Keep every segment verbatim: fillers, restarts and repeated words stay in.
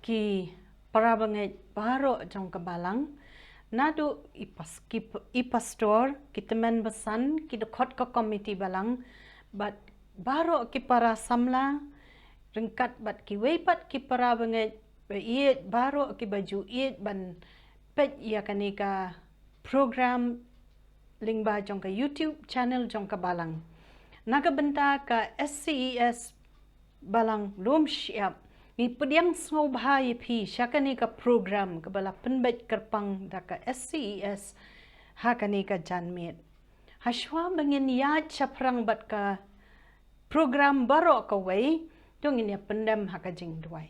Ki para bangeit baroh jong ka balang, naduh i pas-, ki p-, i pastor, ki tymmen basan, ki dkhot ka komiti balang, bad baroh ki para samla, ryngkat bad kiwei pat ki para bangeit ba ïeit, baroh kiba ju ïeit ban peit ïa kane ka program lyngba jong ka YouTube channel jong ka balang. Na ka bynta ka S C E S Balang Lumshyiap, ngi pdiang sngewbha ïa phi sha kane ka program kaba la pynbeit kyrpang da ka S C E S ha kane ka janmiet. Hashwa ba ngin ïaid shaphrang bad ka program baroh kawei, to ngin ïa pyndem ha ka jingduwai.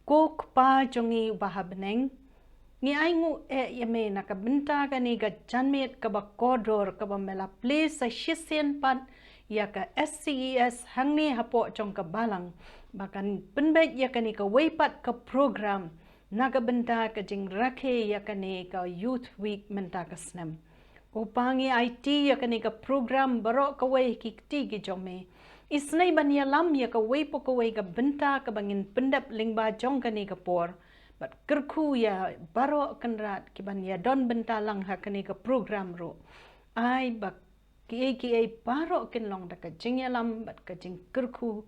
Ko Kpa jong ngi uba ha bneng, ngi ainguh eh ïa me na ka bynta kane ka janmiet kaba kordor kaba me la plie sa shisien pat ïa ka S C E S hangne hapoh jong ka balang, ba kan pynbeit ïa kane kawei pat ka program na ka bynta ka jingrakhe ïa kane ka Youth Week mynta ka snem. Ko Pa, ngi aiti ïa kane ka program baroh kawei ki kti ki jong me. Isynei ban ïalam ïa kawei pa kawei ka bynta kaba ngin pyndep lyngba jong kane ka por. Bad kyrkhu ïa baroh kynrad ki ban ïadon bynta lang ha kane ka program ruh. Ai ba kiei kiei baroh kin long da ka jingïalam bad ka jingkyrkhu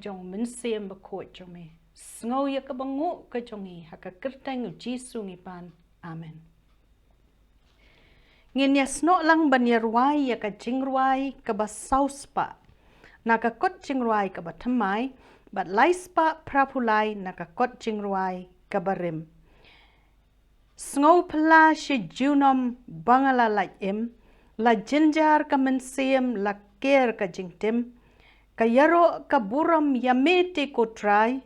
jong Mynsiem Bakhuid jong me. Sngew ïa kaba nguh ka jong ngi ha ka kyrteng u Jisu ngi pan. Amen. Ngin ïa snoh lang ban ïa rwai ïa ka jingrwai kaba saw spah na ka kot jingrwai kaba thymmai, bad lai spah phra phew lai na ka kot jingrwai kaba rim. Sngewphylla shi junom ba nga la lait im, la jynjar ka mynsiem, la ker ka jingtim, ka ïaroh ka burom ïa me te ko Trai,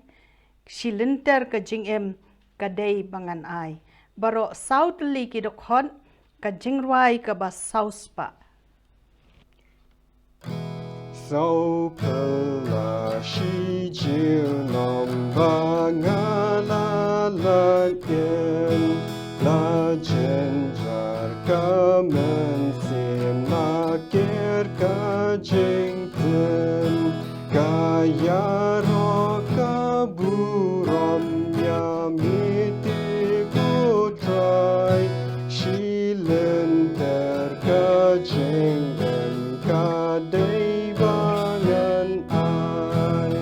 shi lynter ka jingim ka dei ba ngan ai. Baroh saw tylli ki dkhot, ka jingrwai kaba saw spah. Sngewphylla shi junom ba nga la lait im, la jynjar ka mynsiem, la ker ka jingtim, ka ïaroh ka burom ïa me te ko Trai, shi lynter ka jingim ka dei ba ngan ai.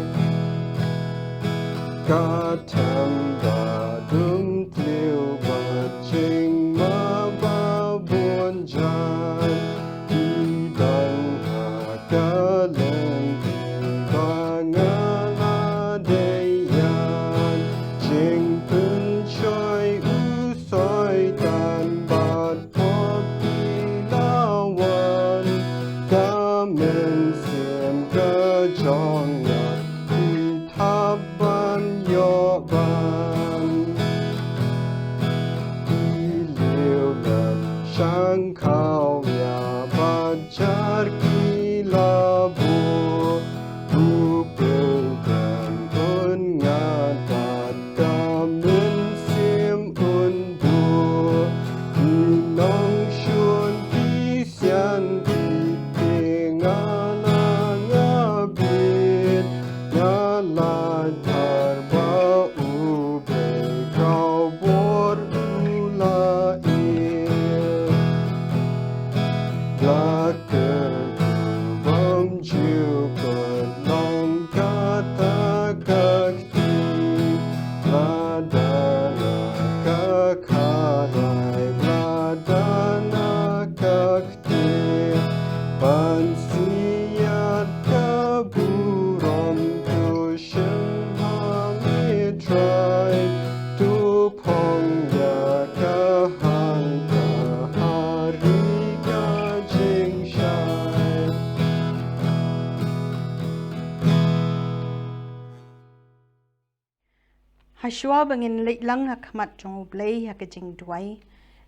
Ka them ba dum tliw bad jingma ba bun jait, ki don ha ka lynti ba nga la dei ïa. Jingpynshoi u Soitan bad pop ki la wan, ka mynsiem ka jong nga ki hap ban ïoh ban. Ki liw lem shang khaw ïa bad jar ki la buh. U Pynthor un ngat bad ka mynsiem un buh. Ki nongshun ki sian ki tieng nga la nga bit, nga la thar ba U Blei khawbor u la ïeit. La kyrkhu bym ju kut long kata ka kti, lada na ka kharai, lada na ka kti, ban siat ka burom, to shim ha me Trai, to phong ïa ka hangta ha ri ka jingshai. Hashwa ba ngin leit lang ha khmat jong U Blei ha ka jingduwai,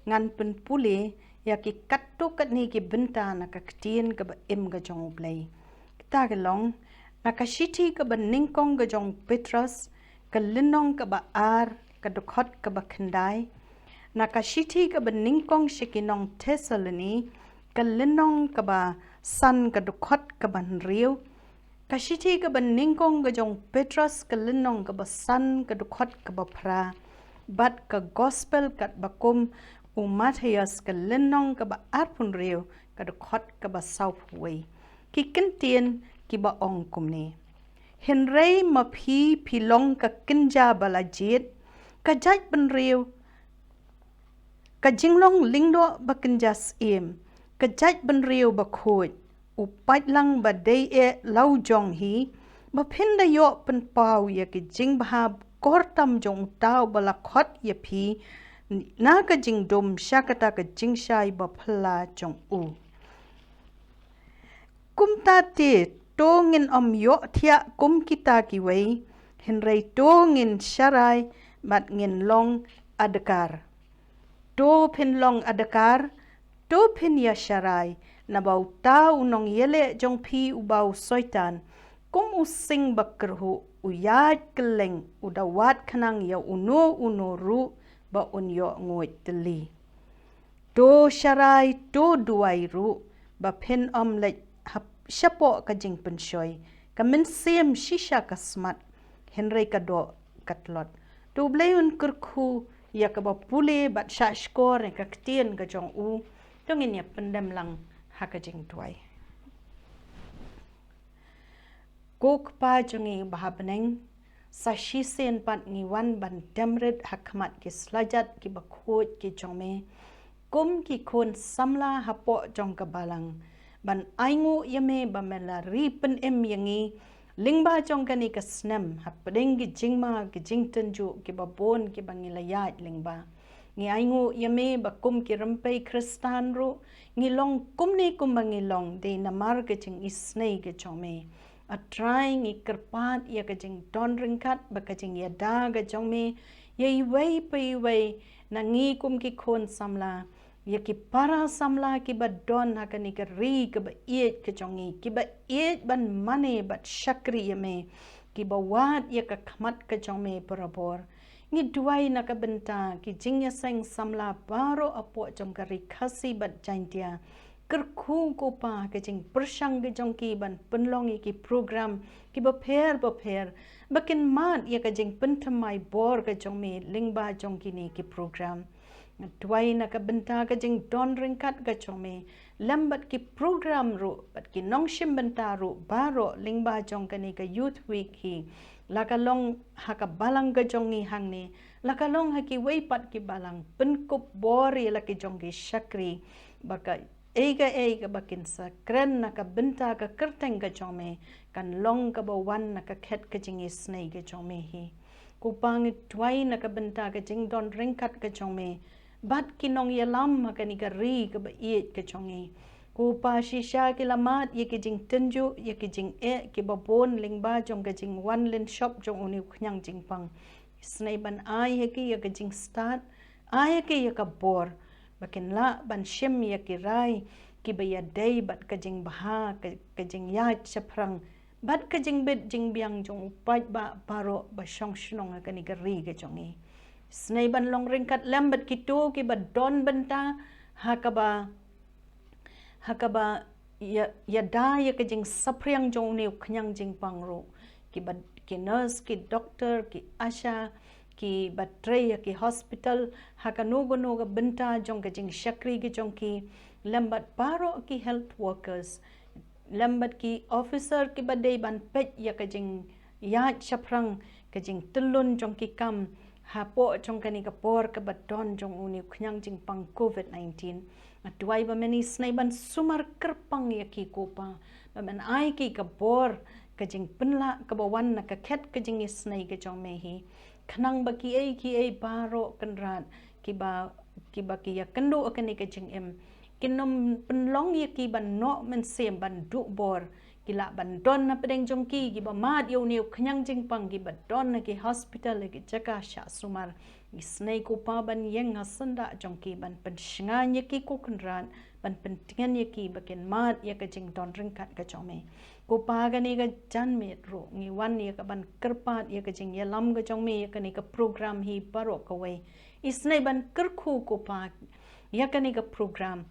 ngan pynpule ïa ki katto katne ki bynta na ka ktien kaba im ka jong U Blei. Kita ki long, na ka shithi kaba nyngkong ka jong u Petros, ka lynnong kaba ar, ka dkhot kaba khyndai. Na ka shithi kaba nyngkong sha ki nong Thessaloni, ka lynnong kaba san, ka dkhot kaba hynriew. Ka shithi kaba nyngkong ka jong u Petros ka lynnong kaba san ka dkhot kaba phra, bad ka gospel katba kum u Mathaios ka lynnong kaba arphew hynriew ka dkhot kaba sawphew wei. Ki kyntien kiba ong kumne: Hynrei ma phi phi long ka kynja ba la jied, ka jaitbynriew, ka jinglong lyngdoh ba kynja syiem, ka jaitbynriew bakhuid, u paidlang ba dei eh lawjong hi, ba phin da ïoh pynpaw ïa ki jingbha kor tam jong uta uba la khot ïa phi na ka jingdum sha kata ka jingshai baphylla jong u. Kumta te, to ngin ym ïohthiah kum kita kiwei, hynrei to ngin sharai bad ngin long adkar. To phin long adkar, to phin ïa sharai, naba uta u nongïaleh jong phi uba u Soitan, kum u sing ba kyrhuh, u ïaid kylleng, u da wad khnang ïa uno uno ruh ba un ïoh nguid tylli. To sharai, to duwai ruh, ba phin ym leit hap shapoh ka jingpynshoi, ka mynsiem shisha ka smat, hynrei ka doh ka tlot. To U Blei un kyrkhu ïa kaba pule bad shahshkor ïa ka ktien ka jong u. To ngin ïa pyndem lang ha ka jingduwai. Ko Kpa jong ngi ba ha bneng, sa shisien pat ngi wan ban dem rit ha khmat ki slajat kiba khuid ki jong me, kum ki khun samla hapoh jong ka balang, ban ainguh ïa me ba me la ri pynim ïa ngi lyngba jong kane ka snem, hapdeng ki jingma ki jingtynjuh kiba bun kiba ngi la ïaid lyngba. Ngi ainguh ïa me ba kum ki rympei Khristan ruh ngi long kumne kumba ngi long, dei namar ka jingisynei ka jong me. A Trai, ngi kyrpad ïa ka jingdon ryngkat bad ka jingïada ka jong me ïa iwei pa iwei na ngi kum ki khun samla, ïa ki para samla kiba don ha kane ka ri kaba ïeit ka jong ngi, kiba ïeit ban mane bad shakri ïa me, kiba wad ïa ka khmat ka jong me barabor. Ngi duwai na ka bynta ki jingïaseng samla baroh hapoh jong ka Ri Khasi bad Jaintia. Kyrkhu ko Pa ka jingpyrshang ka jong ki ban pynlong ïa ki program kiba pher bapher, ba kin mad ïa ka jingpynthymmai bor ka jong me lyngba jong kine ki program. Nga duwai na ka bynta ka jingdon ryngkat ka jong me lem bad ki program ruh bad ki nongshim bynta ruh baroh lyngba jong kane ka Youth Week hi, la ka long ha ka balang ka jong ngi hangne, la ka long ha kiwei pat ki balang, pynkup bor ïa la ki jong ki shakri, ba kaei kaei kaba kin sa kren na ka bynta ka kyrteng ka jong me kan long kaba wan na ka khet ka jingisynei ka jong me hi. Ko Pa, ngi duwai na ka bynta ka jingdon ryngkat ka jong me bad ki nongïalam ha kane ka ri kaba ïeit ka jong ngi. Ko Pa, shisha ki la mad ïa ki jingtynjuh, ïa ki jingeh kiba bun lyngba jong ka jingwan lynshop jong une u khñiang jingpang. Isynei ban ai ha ki ïa ka jingstad, ai ha ki ïa ka bor, ba kin lah ban shim ïa ki rai kiba ïadei bad ka jingbha, ka, ka jingïaid shaphrang bad ka jingbit jingbiang jong u paidbah baroh ba shong shnong ha kane ka ri ka jong ngi. Isynei ban long ryngkat lem bad kito kiba don bynta ha kaba, ha kaba ïa, ïada ïa ka jingsaphriang jong une u khñiang jingpang ruh, kiba, ki nurse, ki doctor, ki ASHA, kiba trei ha ki hospital, ha kano kano ka bynta jong ka jingshakri ka jong ki, lem bad baroh ki health workers, lem bad ki officer kiba dei ban peit ïa ka jingïaid shaphrang, ka jingtyllun jong ki kam hapoh jong kane ka por kaba don jong une u khñiang jingpang covid nineteen. Nga duwai ba men isynei ban sumar kyrpang ïa ki, ko Pa, ba men ai ki ka bor, ka jingpynlah kaba wan na ka khet ka jingisynei ka jong me hi, khnang ba kiei kiei baroh, Kynrad, kiba, kiba ki ïakynduh ha kane ka jingim, kin ym pynlong ïa ki ban noh mynsiem, ban duh bor. Ki lah ban don hapdeng jong ki kiba mad ïa une u khñiang jingpang, kiba don ha ki hospital, ha ki jaka shah sumar. Isynei, ko Pa, ban ïeng ha syndah jong ki, ban pynshngaiñ ïa ki, ko Kynrad, ban pyntngen ïa ki ba kin mad ïa ka jingdon ryngkat ka jong me. Ko Pa, kane ka janmiet ruh ngi wan ïa ka ban kyrpad ïa ka jingïalam ka jong me ïa kane ka program hi baroh kawei. Isynei ban kyrkhu, ko Pa, ïa kane ka program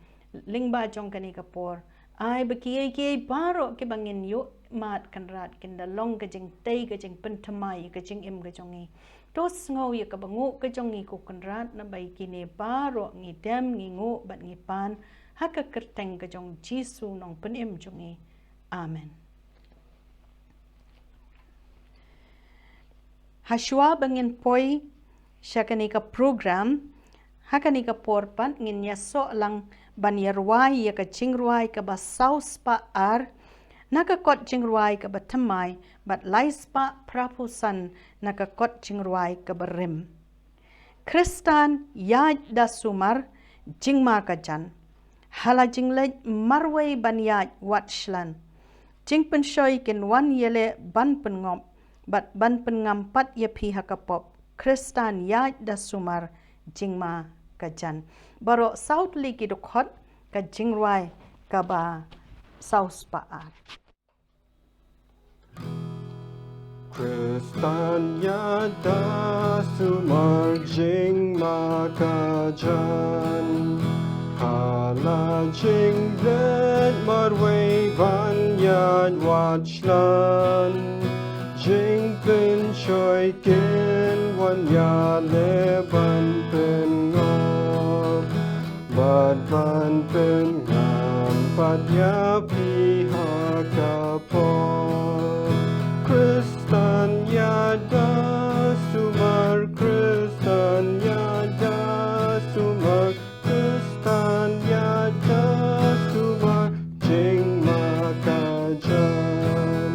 lyngba jong kane ka por. Ai ba kiei kiei baroh kiba ngin ïoh Mad Kynrad, kin da long ka jingtei, ka jingpynthymmai ïa ka jingim ka jong ngi. To sngew ïa ka banguh ka jong ngi ko Kynrad, naba ïa kine baroh ngi dem, ngi nguh bad ngi pan ha ka kyrteng ka jong Jisu Nongpynim jong ngi. Amen. Hashwa ba ngin poi sha kane ka program, ha kane ka por pat ngin ïasoh lang ban ïarwai ïa ka jingrwai kaba saw spah ar, na ka kot jingrwai kaba thymmai, bad lai spah phraphew san na ka kot jingrwai kaba rim. Khristan ïaid da sumar, jingma ka jan. Ha la jingleit marwei ban ïaid wat shlan. Jingpynshoi kin wan ïaleh ban pynngop, bad ban pynngam pat ïa phi ha ka pop. Khristan ïaid da sumar, jingma ka jan. Baroh saw tylli ki dkhot, ka jingrwai kaba saw spah ar. Khristan ïaid da sumar, jingma ka jan. Ha la jingleit marwei ban ïaid wat shlan. Jingpynshoi kin wan ïaleh ban pynngop, bad ban pynngam pat ïa phi ha ka pop. Khristan ïaid da sumar, Khristan ïaid da sumar, Khristan ïaid da sumar, jingma ka jan.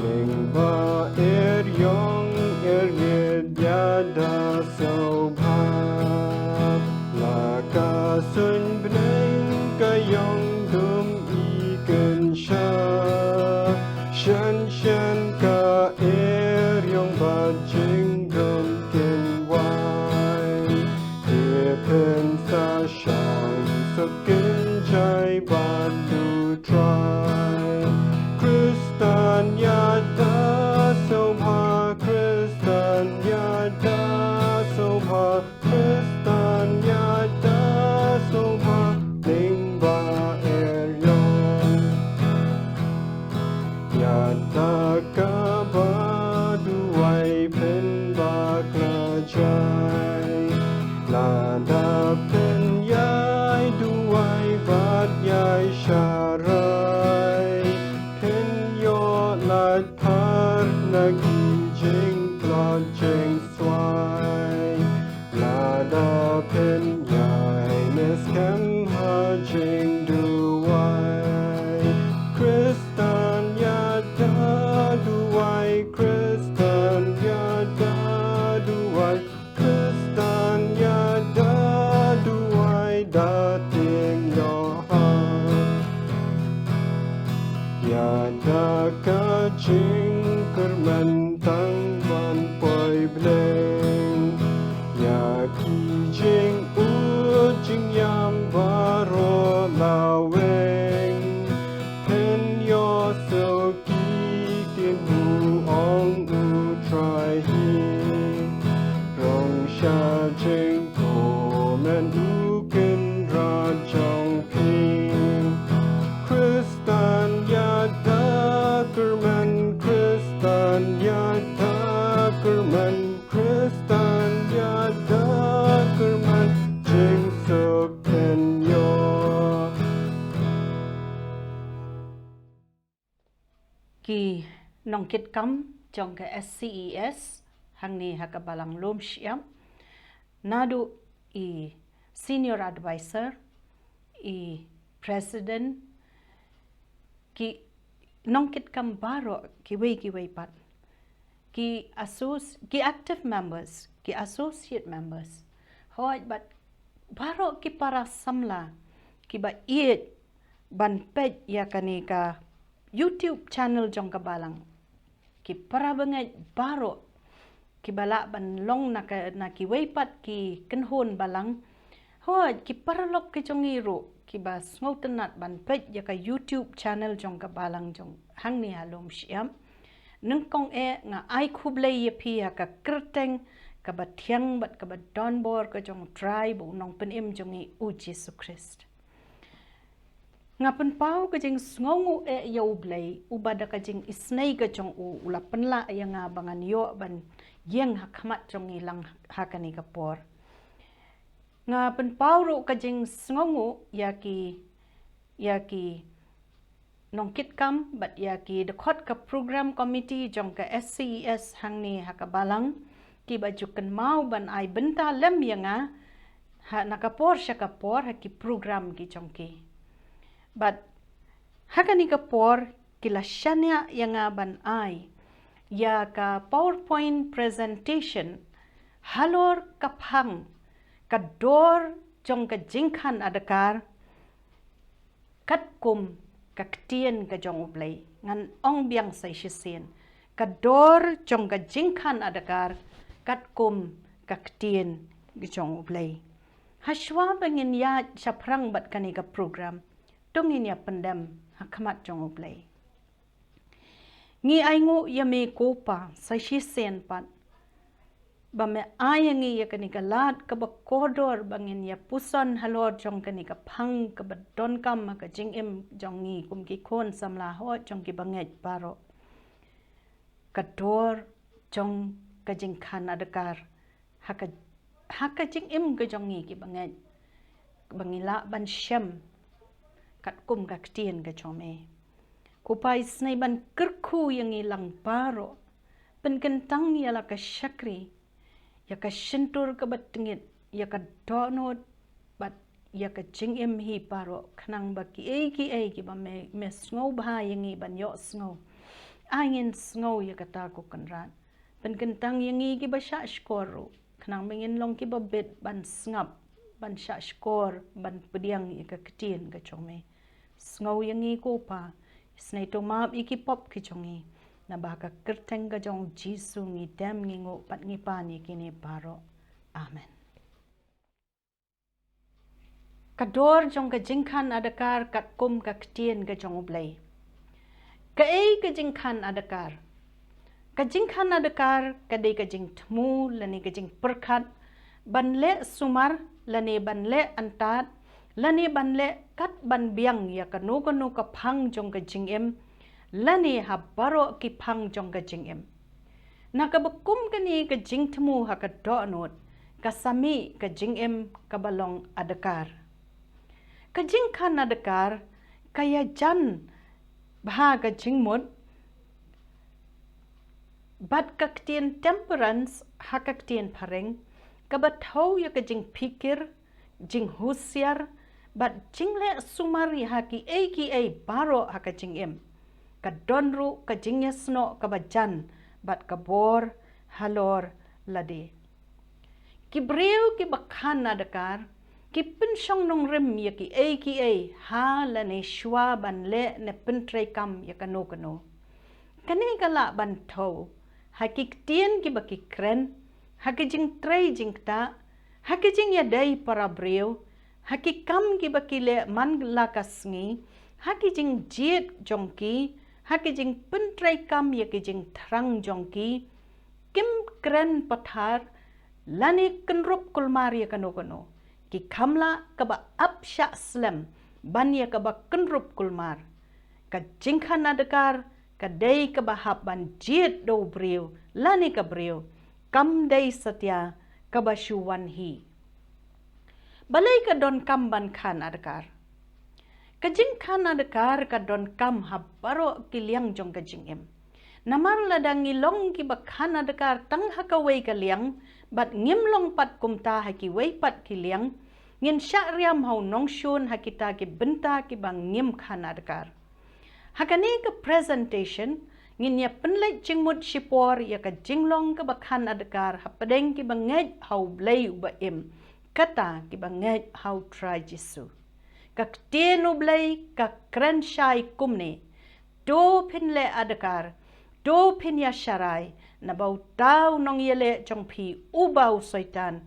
Lyngba eriong erngit ïaid da sngewbha. La ka suiñ bneng ka ïong dum i kynsha. Shen shen ka eriong bad jingdum kin wai. Te pynsa shong suk kynjai bad U Trai. Khristan ïaid da sngewbha, Khristan ïaid da sngewbha, Khristan ïaid da sngewbha, lyngba eriong. Ïada kaba duwai pynbakla jai. Lada pynïaid duwai bad ïaid sharai, pynïoh lad phar na ki jingtlot jingswai. Lada pynïaid ne skhem ha jingduwai. Khristan ïada duwai, Khristan ïada duwai, Khristan ïada duwai da tieng ïoh ha. Ïada ka jingkyrmen tang ban poi bneng. Ïa ki jingud jingïam baroh la weng. Pynïoh suk ki ktien, ong U Trai hi. Rong sha jingkmen U Kynrad jong phi. Khristan ïada kyrmen, Khristan ïada kyrmen, Khristan ïada kyrmen, jingsuk pynïoh. Ki nongkitkam jong ka S C E S hangne ha ka Balang Lum Shyiap, naduh i senior advisor, i president, ki nongkitkam baroh kiwei kiwei pat, ki associ-, ki active members, ki associate members, hooid bad baroh ki para samla kiba ïeit ban peit ïa kane ka YouTube channel jong ka Balang. Ki para bangeit baroh kiba lah ban long na ka, na kiwei pat ki kynhun Balang. Hooid, ki paralok ki jong ngi ruh kiba sngewtynnat ban peit ïa ka YouTube channel jong ka Balang jong hangne ha Lum Shyiap. Nyngkong eh nga ai khublei ïa phi ha ka kyrteng kaba thiang bad kaba donbor ka jong U Trai bad U Nongpynim jong ngi U Jisu Khrist. Nga pynpaw ka jingsngewnguh eh ïa U Blei, uba da ka jingisnei ka jong u, u la pynlah ïa nga ba ngan ïoh ban ïeng ha khmat jong ngi lang ha kane ka por. Nga pynpaw ruh ka jingsngewnguh ïa ki, ïa ki nongkitkam bad ïa ki dkhot ka program committee jong ka S C E S hangne ha ka balang, kiba ju kynmaw ban ai bynta lem ïa nga ha na ka por sha ka por ha ki program ki jong ki. Bad ha kane ka por ki la shaniah ïa nga ban ai ïa ka PowerPoint presentation halor ka phang, ka dor jong ka jingkhan adkar katkum ka ktien ka jong U Blei. Ngan ong biang sa shisien, ka dor jong ka jingkhan adkar katkum ka ktien ka jong U Blei. Hashwa ba ngin ïaid shaphrang bad kane ka program, to ngin ïa pyndem ha khmat jong U Blei. Ngi ainguh ïa me ko Pa sa shisien pat ba me ai ïa ngi ïa kane ka lad kaba kordor ba ngin ïa puson halor jong kane ka phang kaba donkam ha ka jingim jong ngi kum ki khun samla hok jong ki bangeit baroh. Ka dor jong ka jingkhan adkar ha ka, ha ka jingim ka jong ngi ki bangeit, ba ngi lah ban shem katkum ka ktien ka jong me. Ko Pa, isnei ban kyrkhu ïa ngi lang baroh, pynkyntang ïa la ka shakri, ïa ka shyntur kaba tyngit, ïa ka dohnud bad ïa ka jingim hi baroh, khnang ba kiei kiei kiba me, me sngewbha ïa ngi ban ïohsngew, ai ngin sngew ïa kata ko Kynrad. Pynkyntang ïa ngi kiba shah shkor ruh, khnang ba ngin long kiba bit ban sngap, ban shah shkor, ban pdiang ïa ka ktien ka jong me. Sngew ïa ngi ko Pa, isnei to map ïa ki pop ki jong ngi. Naba ha ka kyrteng ka jong U Jisu ngi dem, ngi nguh bad ngi pan ïa kine baroh. Amen. Ka dor jong ka jingkhan adkar katkum ka ktien ka jong U Blei. Kaei ka jingkhan adkar? Ka jingkhan adkar ka dei ka jingthmu lane ka jingpyrkhat ban leh sumar lane ban leh antad lane ban leh kat ban biang ïa kano kano ka phang jong ka jingim lane ha baroh ki phang jong ka jingim. Na kaba kum kane ka jingthmu ha ka dohnud, ka sa mih ka jingim kaba long adkar. Ka jingkhan adkar ka ïajan bha ka jingmut bad ka ktien temperance ha ka ktien phareng, kaba thew ïa ka jingphikir, jinghusiar bad jingleh sumar ïa ha kiei kiei baroh ha ka jingim. Ka don ruh ka jingïasnoh kaba jan bad ka bor halor lade. Ki briew kiba khan adkar ki pynshong nongrim ïa kiei kiei ha lane shwa ban leh ne pyntreikam ïa kano kano. Kane ka lah ban thew ha ki ktien kiba ki kren, ha ki jingtrei jingktah, ha ki jingïadei para briew, ha ki kam kiba ki leh man la ka sngi, ha ki jingjied jong ki, ha ki jingpyntreikam ïa ki jingthrang jong ki. Kim kren pathar lane kynrup kulmar ïa kano kano. Ki kham lah kaba ap shah slem ban ïa kaba kynrup kulmar. Ka jingkhan adkar ka dei kaba hap ban jied da u briew lane ka briew, kam dei satia kaba shu wan hi. Balei ka donkam ban khan adkar? Ka jingkhan adkar ka donkam ha baroh ki liang jong ka jingim. Namar lada ngi long kiba khan adkar tang ha kawei ka liang bad ngim long pat kumta ha kiwei pat ki liang, ngin shah riam ha u nongshun ha kita ki bynta kiba ngim khan adkar. Ha kane ka presentation ngin ïa pynleit jingmut shipor ïa ka jinglong kaba khan adkar hapdeng kiba ngeit ha U Blei uba im, kata kiba ngeit ha U Trai Jisu. Ka ktien U Blei ka kren shai kumne: To phin leh adkar, to phin ïa sharai, naba uta u nongïaleh jong phi uba u Soitan,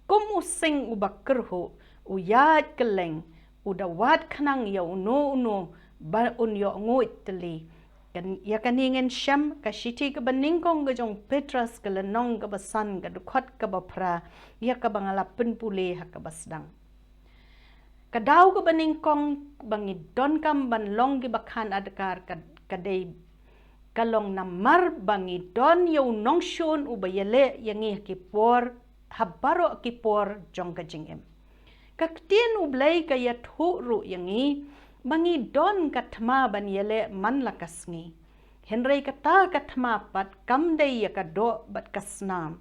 kum u sing uba kyrhuh, u ïaid kylleng, u da wad khnang ïa uno uno ba un ïoh nguid tylli. Kan ïa kane ngin shem ka shithi kaba nyngkong ka jong Petros ka lynnong kaba san ka dkhot kaba phra, ïa kaba nga la pynpule ha kaba sdang. Ka daw kaba nyngkong ba ngi donkam ban long kiba khan adkar ka, ka dei ka long namar ba ngi don ïa u nongshun uba ïaleh ïa ngi ha ki por, ha baroh ki por jong ka jingim. Ka ktien U Blei ka ïathuh ruh ïa ngi ba ngi don ka thma ban ïaleh man la ka sngi. Hynrei kata ka thma pat kam dei ïa ka doh bad ka snam.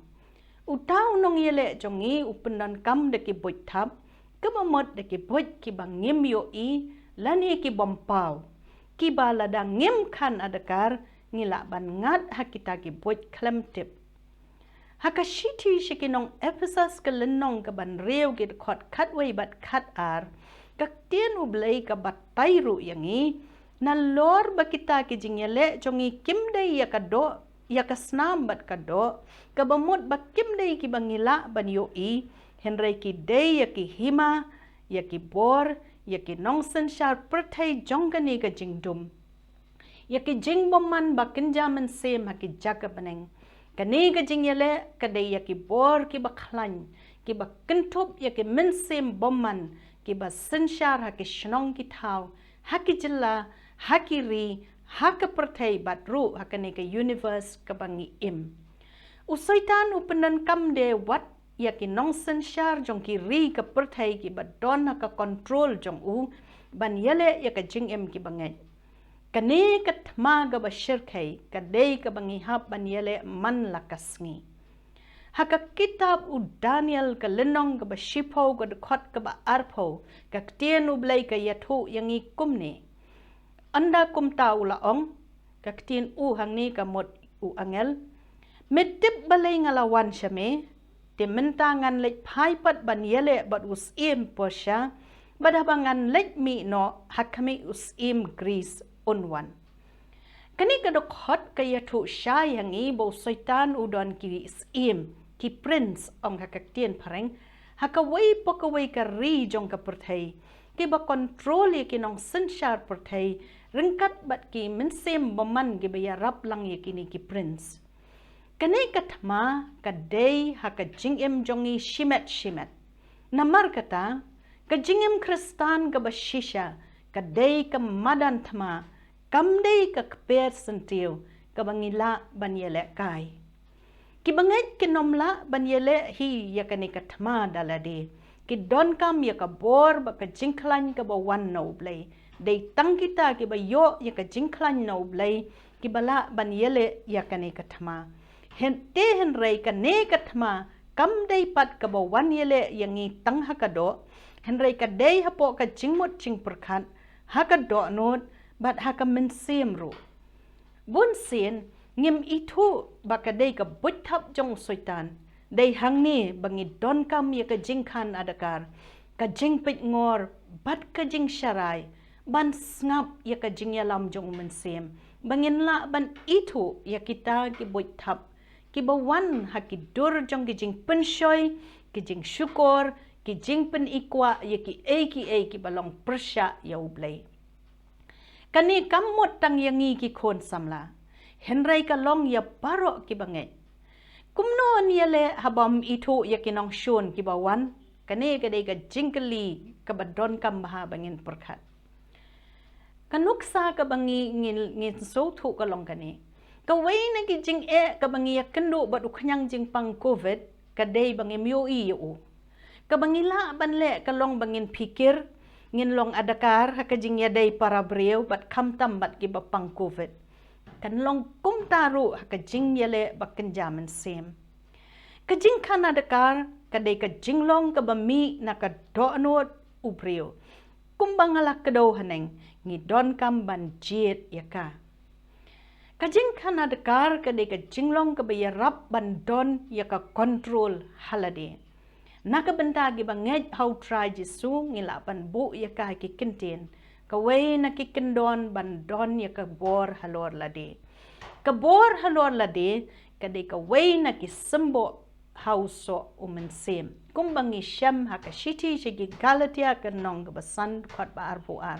Uta u nongïaleh jong ngi u pyndonkam da ki buit thap, kaba mut da ki buit kiba ngim ïohi lane ki bym paw, kiba lada ngim khan adkar ngi lah ban ngat ha kita ki buit khlem tip. Ha ka shithi sha ki nong Ephesus ka lynnong kaba hynriew ki dkhot khatwei bad khatar, ka ktien U Blei ka batai ruh ïa ngi, nalor ba kita ki jingïaleh jong ngi kim dei ïa ka doh, ïa ka snam bad ka doh, kaba mut ba kim dei kiba ngi lah ban ïohi, hynrei ki dei ïa ki hima, ïa ki bor, ïa ki nongsynshar pyrthei jong kane ka jingdum, ïa ki jingbymman ba kynja mynsiem ha ki jaka bneng. Kane ka jingïaleh ka dei ïa ki bor kiba khlaiñ, kiba kynthup ïa ki mynsiem bymman, kiba synshar ha ki shnong ki thaw, ha ki jylla, ha ki ri, ha ka pyrthei bad ruh ha kane ka universe kaba ngi im. U Soitan u pyndonkam de wat ïa ki nongsynshar jong ki ri ka pyrthei kiba don ha ka kontrol jong u ban ïaleh ïa ka jingim kiba ngeit. Kane ka thma kaba shyrkhei ka dei kaba ngi hap ban ïaleh man la ka sngi. Ha ka kitab u Daniel ka lynnong kaba shiphew ka dkhot kaba arphew, ka ktien U Blei ka ïathuh ïa ngi kumne. Ynda kumta u la ong, ka ktien u hangne ka mut u angel, me tip balei nga la wan sha me, te mynta ngan leit phai pat ban ïaleh bad u syiem Persia, bad haba ngan leit mih noh ha khmih u syiem Greece un wan. Kane ka dkhot ka ïathuh shai ïa ngi ba u Soitan u don ki syiem, ki prince ong ha ka ktien phareng, ha kawei pa kawei ka ri jong ka pyrthei, kiba kontrol ïa ki nongsynshar pyrthei ryngkat bad ki mynsiem bymman kiba ïarap lang ïa kine ki prince. Kane ka thma ka dei ha ka jingim jong ngi shimet shimet. Namar kata, ka jingim Khristan kaba shisha ka dei ka madan thma, kam dei ka kper syntiew kaba ngi lah ban ïalehkai. Kiba ngeit kin ym lah ban ïaleh hi ïa kane ka thma da lade. Ki donkam ïa ka bor bad ka jingkhlaiñ kaba wan na U Blei. Dei tang kita kiba ïoh ïa ka jingkhlaiñ na U Blei kiba lah ban ïaleh ïa kane ka thma. Hynte hynrei kane ka thma kam dei pat kaba wan ïaleh ïa ngi tang ha ka doh, hynrei ka dei hapoh ka jingmut jingpyrkhat, ha ka dohnud bad ha ka mynsiem ruh. Bun sien ngim ithuh ba ka dei ka buit thap jong u Soitan. Dei hangne ba ngi donkam ïa ka jingkhan adkar, ka jingpeit ngor bad ka jingsharai ban sngap ïa ka jingïalam jong u Mynsiem, ba ngin lah ban ithuh ïa kita ki buit thap kiba wan ha ki dur jong ki jingpynshoi, ki jingshukor, ki jingpynikwah ïa kiei kiei kiba long pyrshah ïa U Blei. Kane kam mut tang ïa ngi ki khun samla, hynrei ka long ïa baroh kiba ngeit. Kumno yn ïaleh haba ym ithuh ïa ki nongshun kiba wan? Kane ka dei ka jingkylli kaba donkam bha ba ngin pyrkhat. Ka nuksa kaba ngi, ngin, ngin sngewthuh ka long kane. Kawei na ki jingeh kaba ngi ïakynduh bad u khñiang jingpang Covid ka dei ba ngim ïohi ïa u. Kaba ngi lah ban leh ka long ba ngin phikir, ngin long adkar ha ka jingïadei para briew bad khamtam bad kiba pang Covid. Kan long kumta ruh ha ka jingïaleh ba kynja mynsiem. Ka jingkhan adkar ka dei ka jinglong kaba mih na ka dohnud u briew. Kumba nga la kdew haneng, ngi donkam ban jied ïa ka. Ka jingkhan adkar ka dei ka jinglong kaba ïarap ban don ïa ka kontrol ha lade. Na ka bynta kiba ngeit ha U Trai Jisu ngi lah ban buh ïa ka ha ki kyntien, kawei na ki kyndon ban don ïa ka bor halor lade. Ka bor halor lade ka dei kawei na ki symboh ha u soh u Mynsiem. Kumba ngi shem ha ka shithi sha ki Galatia ka lynnong kaba san dkhot ba arphew ar.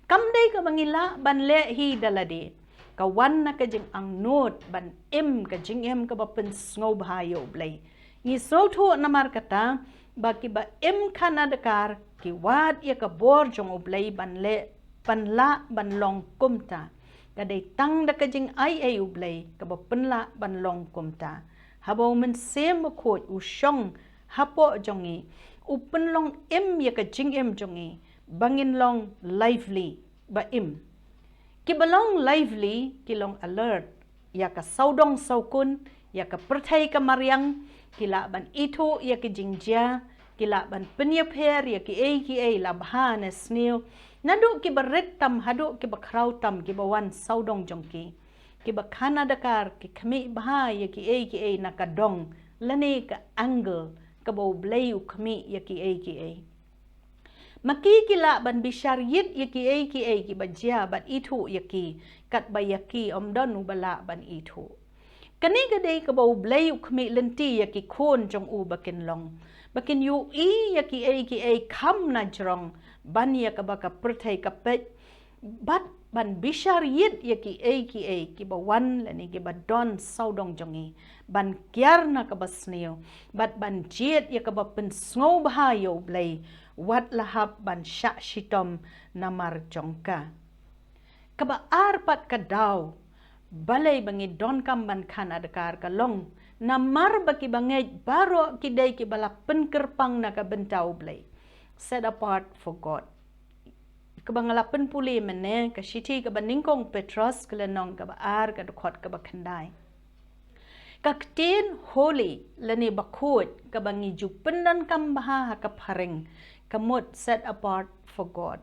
Kam dei kaba ngi lah ban leh hi da lade. Ka wan na ka jingangnud ban im ka jingim kaba pynsngewbha ïa U Blei. Ngi sngewthuh namar kata ba kiba im khana dkar ki wad ïa ka bor jong U Blei ban leh, ban lah ban long kumta. Ka dei tang da ka jingai ei U Blei kaba pynlah ban long kumta. Haba U Mynsiem Bakhuid u shong hapoh jong ngi, u pynlong im ïa ka jingim jong ngi ba ngin long lively, ba im. Kiba long lively ki long alert ïa ka sawdong sawkun, ïa ka pyrthei ka mariang, ki lah ban ithuh ïa ki jingjia, ki lah ban pynïapher ïa kiei kiei la bha ne sniew, naduh kiba rit tam haduh kiba khraw tam kiba wan sawdong jong ki. Kiba khana dkar ki khmih bha ïa kiei kiei na ka dong lane ka angle kaba U Blei u khmih ïa kiei kiei. Ma ki ki lah ban bishar ïit ïa kiei kiei kiba jia bad ithuh ïa ki, katba ïa ki ym don uba lah ban ithuh. Kane ka dei kaba U Blei u khmih lynti ïa ki khun jong u ba kin long, ba kin ïohi ïa kiei kiei kham na jrong ban ïa kaba ka pyrthei ka peit, bad ban bishar ïit ïa kiei kiei kiba wan lane kiba don sawdong jong ngi, ban kiar na kaba sniew, bad ban jied ïa kaba pynsngewbha ïa U Blei, wat la hap ban shah shitom namar jong ka. Kaba ar pat ka daw balei ba ngi donkam ban khana dkar ka long namar ba kiba ngeit baroh ki dei kiba la pynkyrpang na ka bynta U Blei. Set apart for God. Kaba nga la pynpule mynne, ka shithi kaba nyngkong Petros, ka lynnong kaba ar, ka dkhot kaba khyndai. Ka ktien holy lane bakhuid kaba ngi ju pyndonkam bha ha ka phareng, ka mut set apart for God.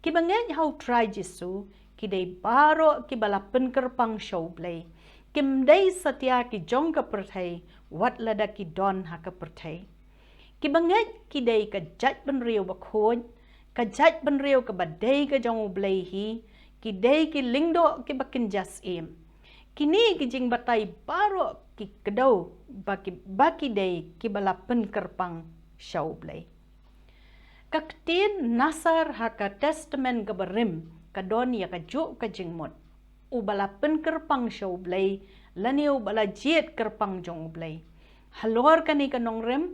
Kiba ngeit ha U Trai Jisu ki dei baroh kiba la pynkyrpang sha U Blei. Kim dei satia ki jong ka pyrthei, wat lada ki don ha ka pyrthei. Kiba ngeit ki dei ka jaitbynriew bakhuid, ka jaitbynriew kaba dei ka jong U Blei hi, ki dei ki lyngdoh kiba kynja syiem. Kine ki jingbatai baroh ki kdew ba ki, ba ki dei kiba la pynkyrpang sha U Blei. Ka ktien nasar ha ka Testament kaba rim ka don ïa kajuh ka jingmut. Uba la pynkyrpang sha U Blei lane uba la jied kyrpang jong U Blei. Halor kane ka nongrim,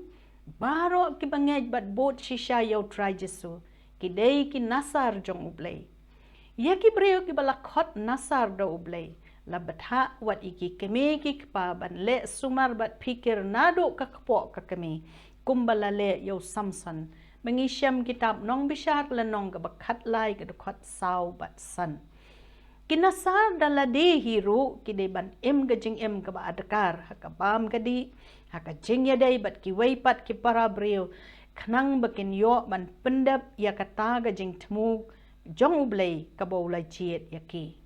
baroh kiba ngeit bad bud shisha ïa U Trai Jisu ki dei ki nasar jong U Blei. Ïa ki briew kiba la khot nasar da U Blei, la bthah wat ïa ki kmie ki kpa ban leh sumar bad phikir naduh ka kpoh ka kmie, kumba la leh ïa u Samson. Ba ngi shem kitab Nongbishar lynnong kaba khatlai, ka dkhot saw bad san. Ki nasar da lade hi ruh ki dei ban im ka jingim kaba adkar ha ka bam ka dih, ha ka jingïadei bad kiwei pat ki para briew, khnang ba kin ïoh ban pyndep ïa kata ka jingthmu jong U Blei kaba u la jied ïa ki.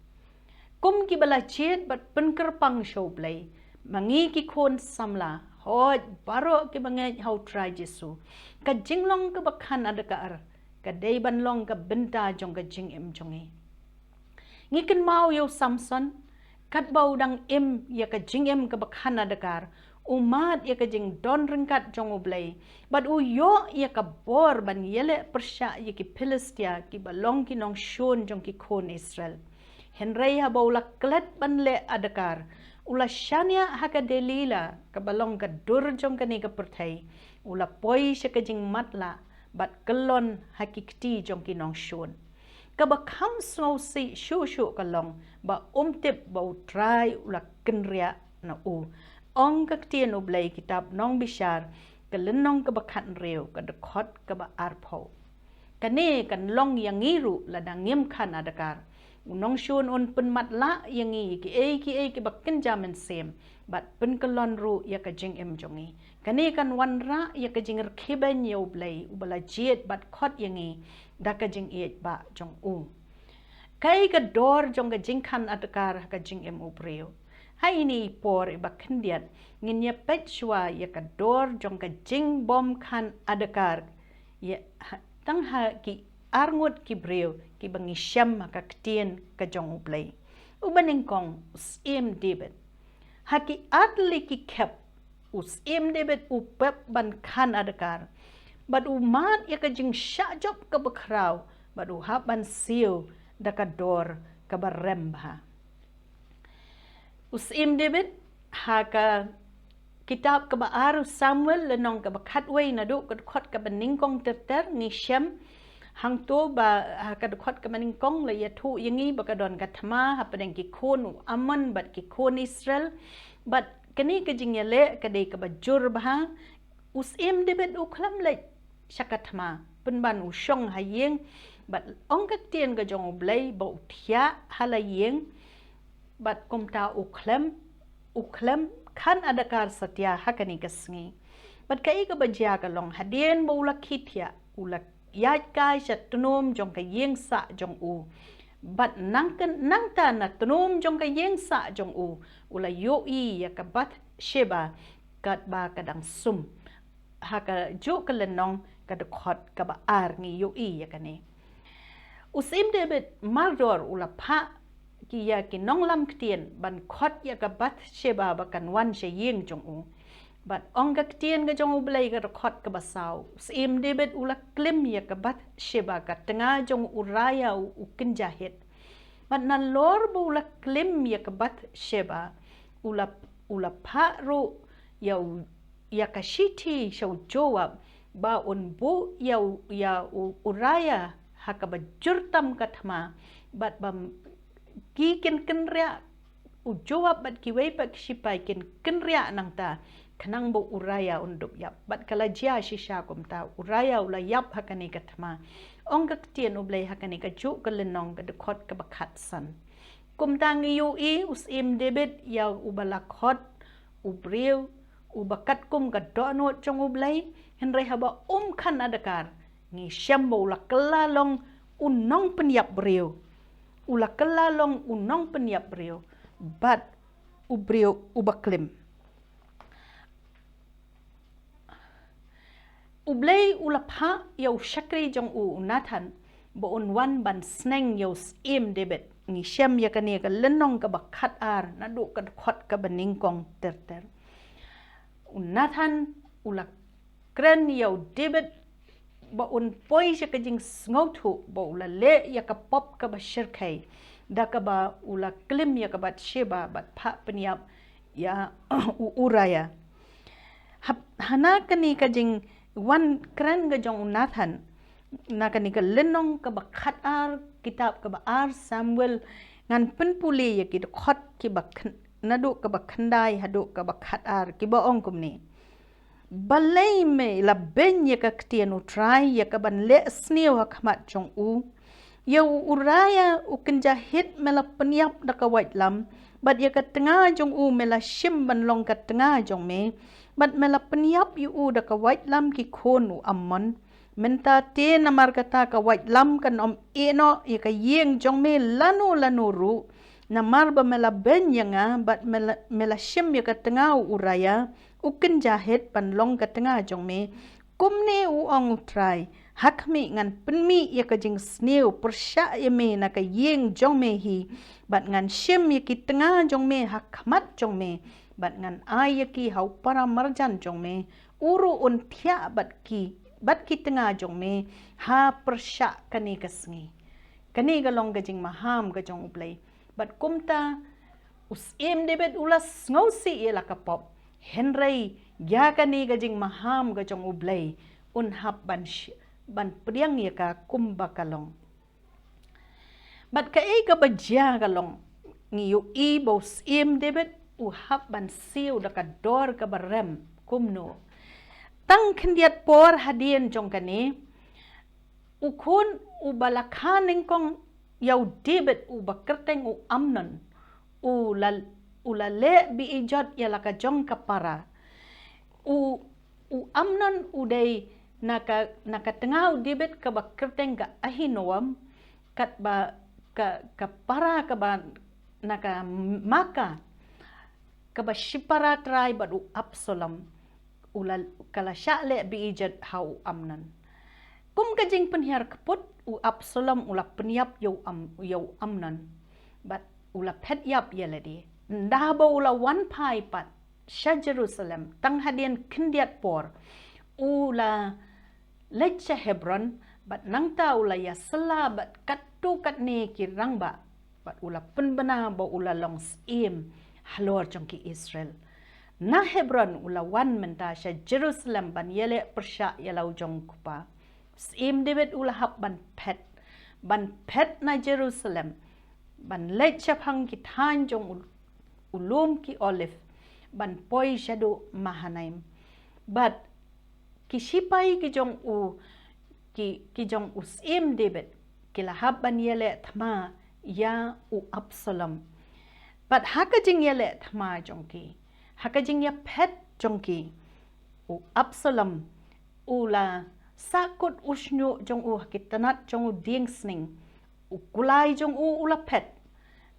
Kum kiba la jied bad pynkyrpang sha U Blei, ma ngi ki khun samla, hooid baroh kiba ngeit ha U Trai Jisu, ka jinglong kaba khan adkar ka dei ban long ka bynta jong ka jingim jong ngi. Ngi kynmaw ïa u Samson, katba u dang im ïa ka jingim kaba khan adkar, u mad ïa ka jingdon ryngkat jong U Blei bad u ïoh ïa ka bor ban ïaleh pyrshah ïa ki Philistia kiba long ki nongshun jong ki khun Israel. Hynrei haba u la klet ban leh adkar, u la shaniah ha ka Delila kaba long ka dur jong kane ka pyrthei, u la poi sha ka jingmatlah bad kyllon ha ki kti jong ki nongshun. Kaba kham sngewsih shuh shuh ka long ba um tip ba U Trai u la kynriah na u. Ong ka ktien U Blei, kitab Nongbishar, ka lynnong kaba khathynriew, ka dkhot kaba arphew. Kane kan long ïa ngi ruh lada ngim khan adkar. U nongshun un pynmatlah ïa ngi kiei kiei kiba kynja mynsiem bad pynkyllon ruh ïa ka jingim jong ngi. Kane kan wanrah ïa ka jingrkhie beiñ ïa U Blei uba la jied bad khot ïa ngi da ka jingïeit ba jong u. Kaei ka dor jong ka jingkhan adkar ha ka jingim u briew? Ha ine i por iba khyndiat ngin ïa peit shuwa ïa ka dor jong ka jingbym khan adkar, ïa ha, tang ha ki arngut ki briew kiba ngi shem ha ka ktien ka jong U Blei. Uba nyngkong, u Syiem David. Ha ki artylli ki khep, u Syiem David u pep ban khan adkar bad u mad ïa ka jingshah jop kaba khraw bad u hap ban siew da ka dor kaba rem bha. U Syiem David, ha ka Kitab kaba ar u Samuel, lynnong kaba khatwei, naduh ka dkhot kaba nyngkong ter ter, ngi shem hangto ba ha ka dkhot kaba nyngkong la ïathuh ïa ngi ba ka don ka thma hapdeng ki khun u Ammon bad ki khun Israel. Bad kane ka jingïaleh ka dei kaba jur bha. U Syiem David u khlem leit sha ka thma, pynban u shong ha ïing. Bad ong ka ktien ka jong U Blei ba u thiah ha la ïing. Bad kumta u khlem, u khlem khan adakar satia ha kane ka sngi. Bad kaei kaba jia ka long, hadien ba u la khie thiah, u la ïaid kai sha tnum jong ka ïing sah jong u. Bad nang ken-, nangta na tnum jong ka ïing sah jong u, u la ïohi ïa ka Bathsheba katba ka dang sum. Ha kajuh ka lynnong ka dkhot kaba ar ngi ïohi ïa kane. U Syiem David mardor u la phah ki ïa ki nonglam ktien ban khot ïa ka Bathsheba ba kan wan sha ïing jong u. Bad ong ka ktien ka jong U Blei ka dkhot kaba saw, u Syiem David u la klim ïa ka Bathsheba ka tnga jong u Uriah u, u kynja Hit. Bad nalor ba u la klim ïa ka Bathsheba, u la, u la phah ruh ïa u, ïa ka shithi sha u Joab ba un buh ïa u, ïa u Uriah ha kaba jur tam ka thma. Bad ba m-, ki kin kynriah, u Joab bad kiwei pat ki shipai kin kynriah nangta, khnang ba u Uriah un dup ïap. Bad ka la jia shisha kumta, u Uriah u la ïap ha kane ka thma. Ong ka ktien U Blei ha kane kajuh ka lynnong ka dkhot kaba khatsan. Kumta ngi ïohi u Syiem David ïa uba la khot u briew uba katkum ka dohnud jong U Blei, hynrei haba um khan adakar, ngi shem ba u la kylla long u nongpynïap briew. U la kylla long u nongpynïap briew bad u briew uba klim. U Blei u la phah ïa u shakri jong u, u Nathan, ba un wan ban sneng ïa u Syiem David. Ngi shem ïa kane ka lynnong kaba khatar, naduh ka dkhot kaba nyngkong ter ter. U Nathan u la kren ïa u David ba un poi sha ka jingsngewthuh ba u la leh ïa ka pop kaba shyrkhei da kaba u la klim ïa ka Bathsheba bad phah pynïap ïa u Uriah. Hap-, hana kane ka jingwan kren ka jong u Nathan, na kane ka lynnong kaba khatar, kitab kaba ar Samuel, ngan pynpule ïa ki dkhot kiba khyn-, naduh kaba khyndai haduh kaba khatar, kiba ong kumne. Balei me la beiñ ïa ka ktien U Trai, ïa kaban leh sniew ha khmat jong u? Ïa u Uriah u kynja Hit me la pynïap da ka waitlam, bad ïa ka tnga jong u me la shim ban long ka tnga jong me, bad me la pynïap ïa u da ka waitlam ki khun u Ammon. Mynta te namar kata ka waitlam kan ym ïehnoh ïa ka ïing jong me lano lano ruh, namar ba me la beiñ ïa nga, bad me la, me la shim ïa ka tnga u Uriah u kynja Hit ban long ka tnga jong me. Kumne u ong U Trai, ha khmih ngan pynmih ïa ka jingsniew pyrshah ïa me na ka ïing jong me hi, bad ngan shim ïa ki tnga jong me ha khmat jong me, bad ngan ai ïa ki ha u para marjan jong me, u ruh un thiah bad ki, bad ki tnga jong me ha pyrshah kane ka sngi. Kane ka long ka jingmaham ka jong U Blei. Bad kumta u Syiem David u la sngewsih ïa la ka pop, hynrei ïa kane ka jingmaham ka jong U Blei un hap ban sh-, ban pdiang ïa ka kumba ka long. Bad kaei kaba jia ka long, ngi ïohi ba u Syiem David u hap ban siew da ka dor kaba rem kumno. Tang khyndiat por hadien jong kane, u khun uba la kha nyngkong ïa u David uba kyrteng u Amnon, u la, u la leh beiejot ïa la ka jong ka para. U, u Amnon u dei na ka, na ka tnga u David kaba kyrteng ka Ahinoam, katba ka, ka para kaba na ka Maakah, kaba shipara trai bad u Absalom, u la, ka la shah leh beiejot ha u Amnon. Kum ka jingpynhiar kput, u Absalom u la pynïap ïa u Am-, ïa u Amnon. Bad u la phet ïap ïa lade. Ynda ba u la wan phai pat sha Jerusalem, tang hadien khyndiat por, u la leit sha Hebron, bad nangta u la ïasylla bad katto katne ki rangbah, bad u la pynbna ba u la long syiem halor jong ki Israel. Na Hebron u la wan mynta sha Jerusalem ban ïaleh pyrshah ïa la u jong u kpa. Syiem David u la hap ban phet, ban phet na Jerusalem, ban leit shaphang ki thaiñ jong u, u lum ki Olive, ban poi shaduh Mahanaim. Bad ki shipai ki jong u, ki, ki jong u Syiem David, ki la hap ban ïaleh thma ïa u Absalom. Bad ha ka jingïaleh thma jong ki, ha ka jingïaphet jong ki, u Absalom u la sahkut u shñiuh jong u ha ki tnat jong u dieng sning. U kulai jong u u la phet,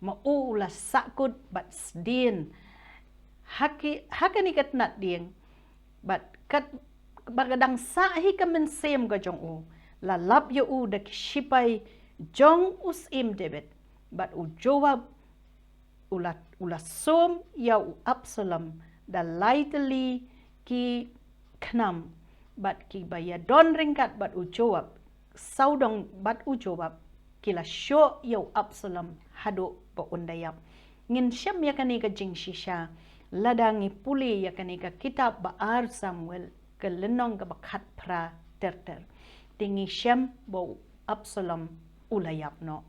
ma u u la sahkut bad sdien ha ki, ha kane ka tnat dieng. Bad katba ka dang sah hi ka mynsiem ka jong u, la lap ïa u da ki shipai jong u Syiem David. Bad u Joab u la, u la sum ïa u Absalom da lai tylli ki khnam, bad kiba ïadon ryngkat bad u Joab, sawdong bad u Joab, ki la shoh ïa u Absalom haduh ba un da ïap. Ngin shem ïa kane ka jingshisha lada ngi pule ïa kane ka kitab ba ar Samuel, ka lynnong kaba khatphra ter ter. Te ngi shem ba u Absalom u la ïap noh.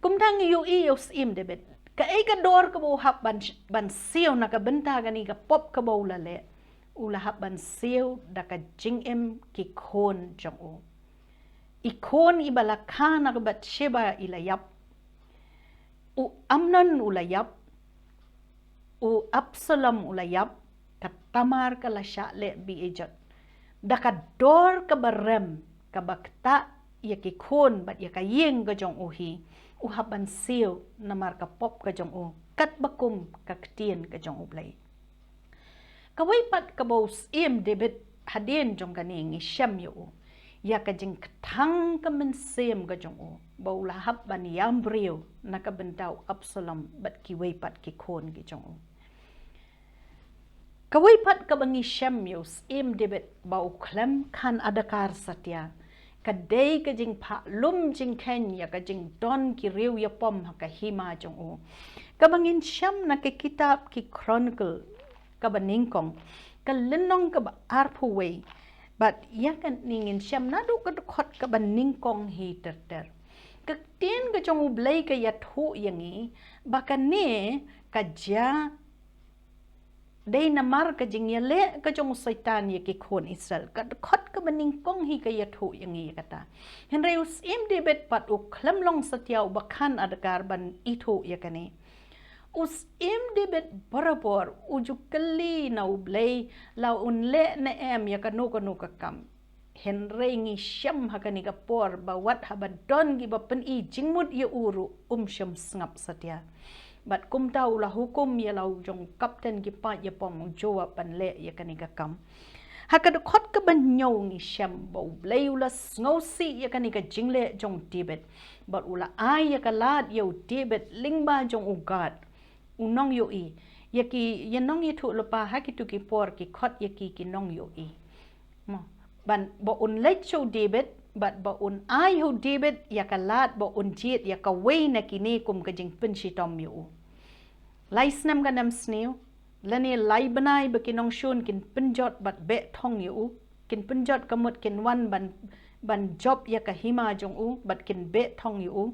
Kumta ngi ïohi ïa u Syiem David, kaei ka dor kaba u hap ban, ban siew na ka bynta kane ka pop kaba u la leh? U la hap ban siew da ka jingim ki khun jong u. I khun iba la kha na ka Bathsheba i la ïap. U Amnon u la ïap. U Absalom u la ïap. Ka Tamar ka la shah leh beiejot. Da ka dor kaba rem, kaba ktah ïa ki khun bad ïa ka ïing ka jong u hi, u hap ban siew namar ka pop ka jong u, katba kum ka ktien ka jong U Blei. Kawei pat kaba u Syiem David, hadien jong kane ngi shem ïa u, ïa ka jingkthang ka mynsiem ka jong u, ba u la hap ban ïam briew na ka bynta u Absalom bad kiwei pat ki khun ki jong u. Kawei pat kaba ngi shem ïa u Syiem David, ba u khlem khan adkar satia, ka dei ka jingphah lum jingkheiñ ïa ka jingdon ki riew ïapom ha ka hima jong u. Kaba ngin shem na ka kitab ki Chronicle kaba nyngkong, ka lynnong kaba arphew wei. Bad ïa kane ngin shem naduh ka dkhot kaba nyngkong hi ter ter. Ka ktien ka jong U Blei ka ïathuh ïa ngi ba kane ka jia dei namar ka jingïaleh ka jong u Soitan ïa ki khun Israel. Ka dkhot kaba nyngkong hi ka ïathuh ïa ngi ïa kata. Hynrei u Syiem David pat u khlem long satia uba khan adkar ban ithuh ïa kane. U Syiem David barabor u ju kylli na U Blei la un leh ne em ïa kano kano ka kam. Hynrei ngi shem ha kane ka por ba wat haba don kiba pyni jingmut ïa u ruh um shym sngap satia. Bad kumta u la hukum ïa la u jong u kapten ki paid ïapom u Joab ban leh ïa kane ka kam. Ha ka dkhot kaba hynñiew ngi shem ba U Blei u la sngewsih ïa kane ka jingleh jong u David. Bad u la ai ïa ka lad ïa u David lyngba jong u Gad. U nongïohi. Ïa ki, ïa nongïathuhlypa ha kito ki por ki khot ïa ki ki nongïohi. Mo. Ban ba un leit sha u David, bad ba un ai ha u David ïa ka lad ba un jied ïa kawei na kine kum ka jingpynshitom ïa u. Lai snem ka nemsniew, lane lai bnai ba ki nongshun kin pynjot bad beh thong ïa u, kin pynjot ka mut kin wan ban, ban jop ïa ka hima jong u, bad kin beh thong ïa u.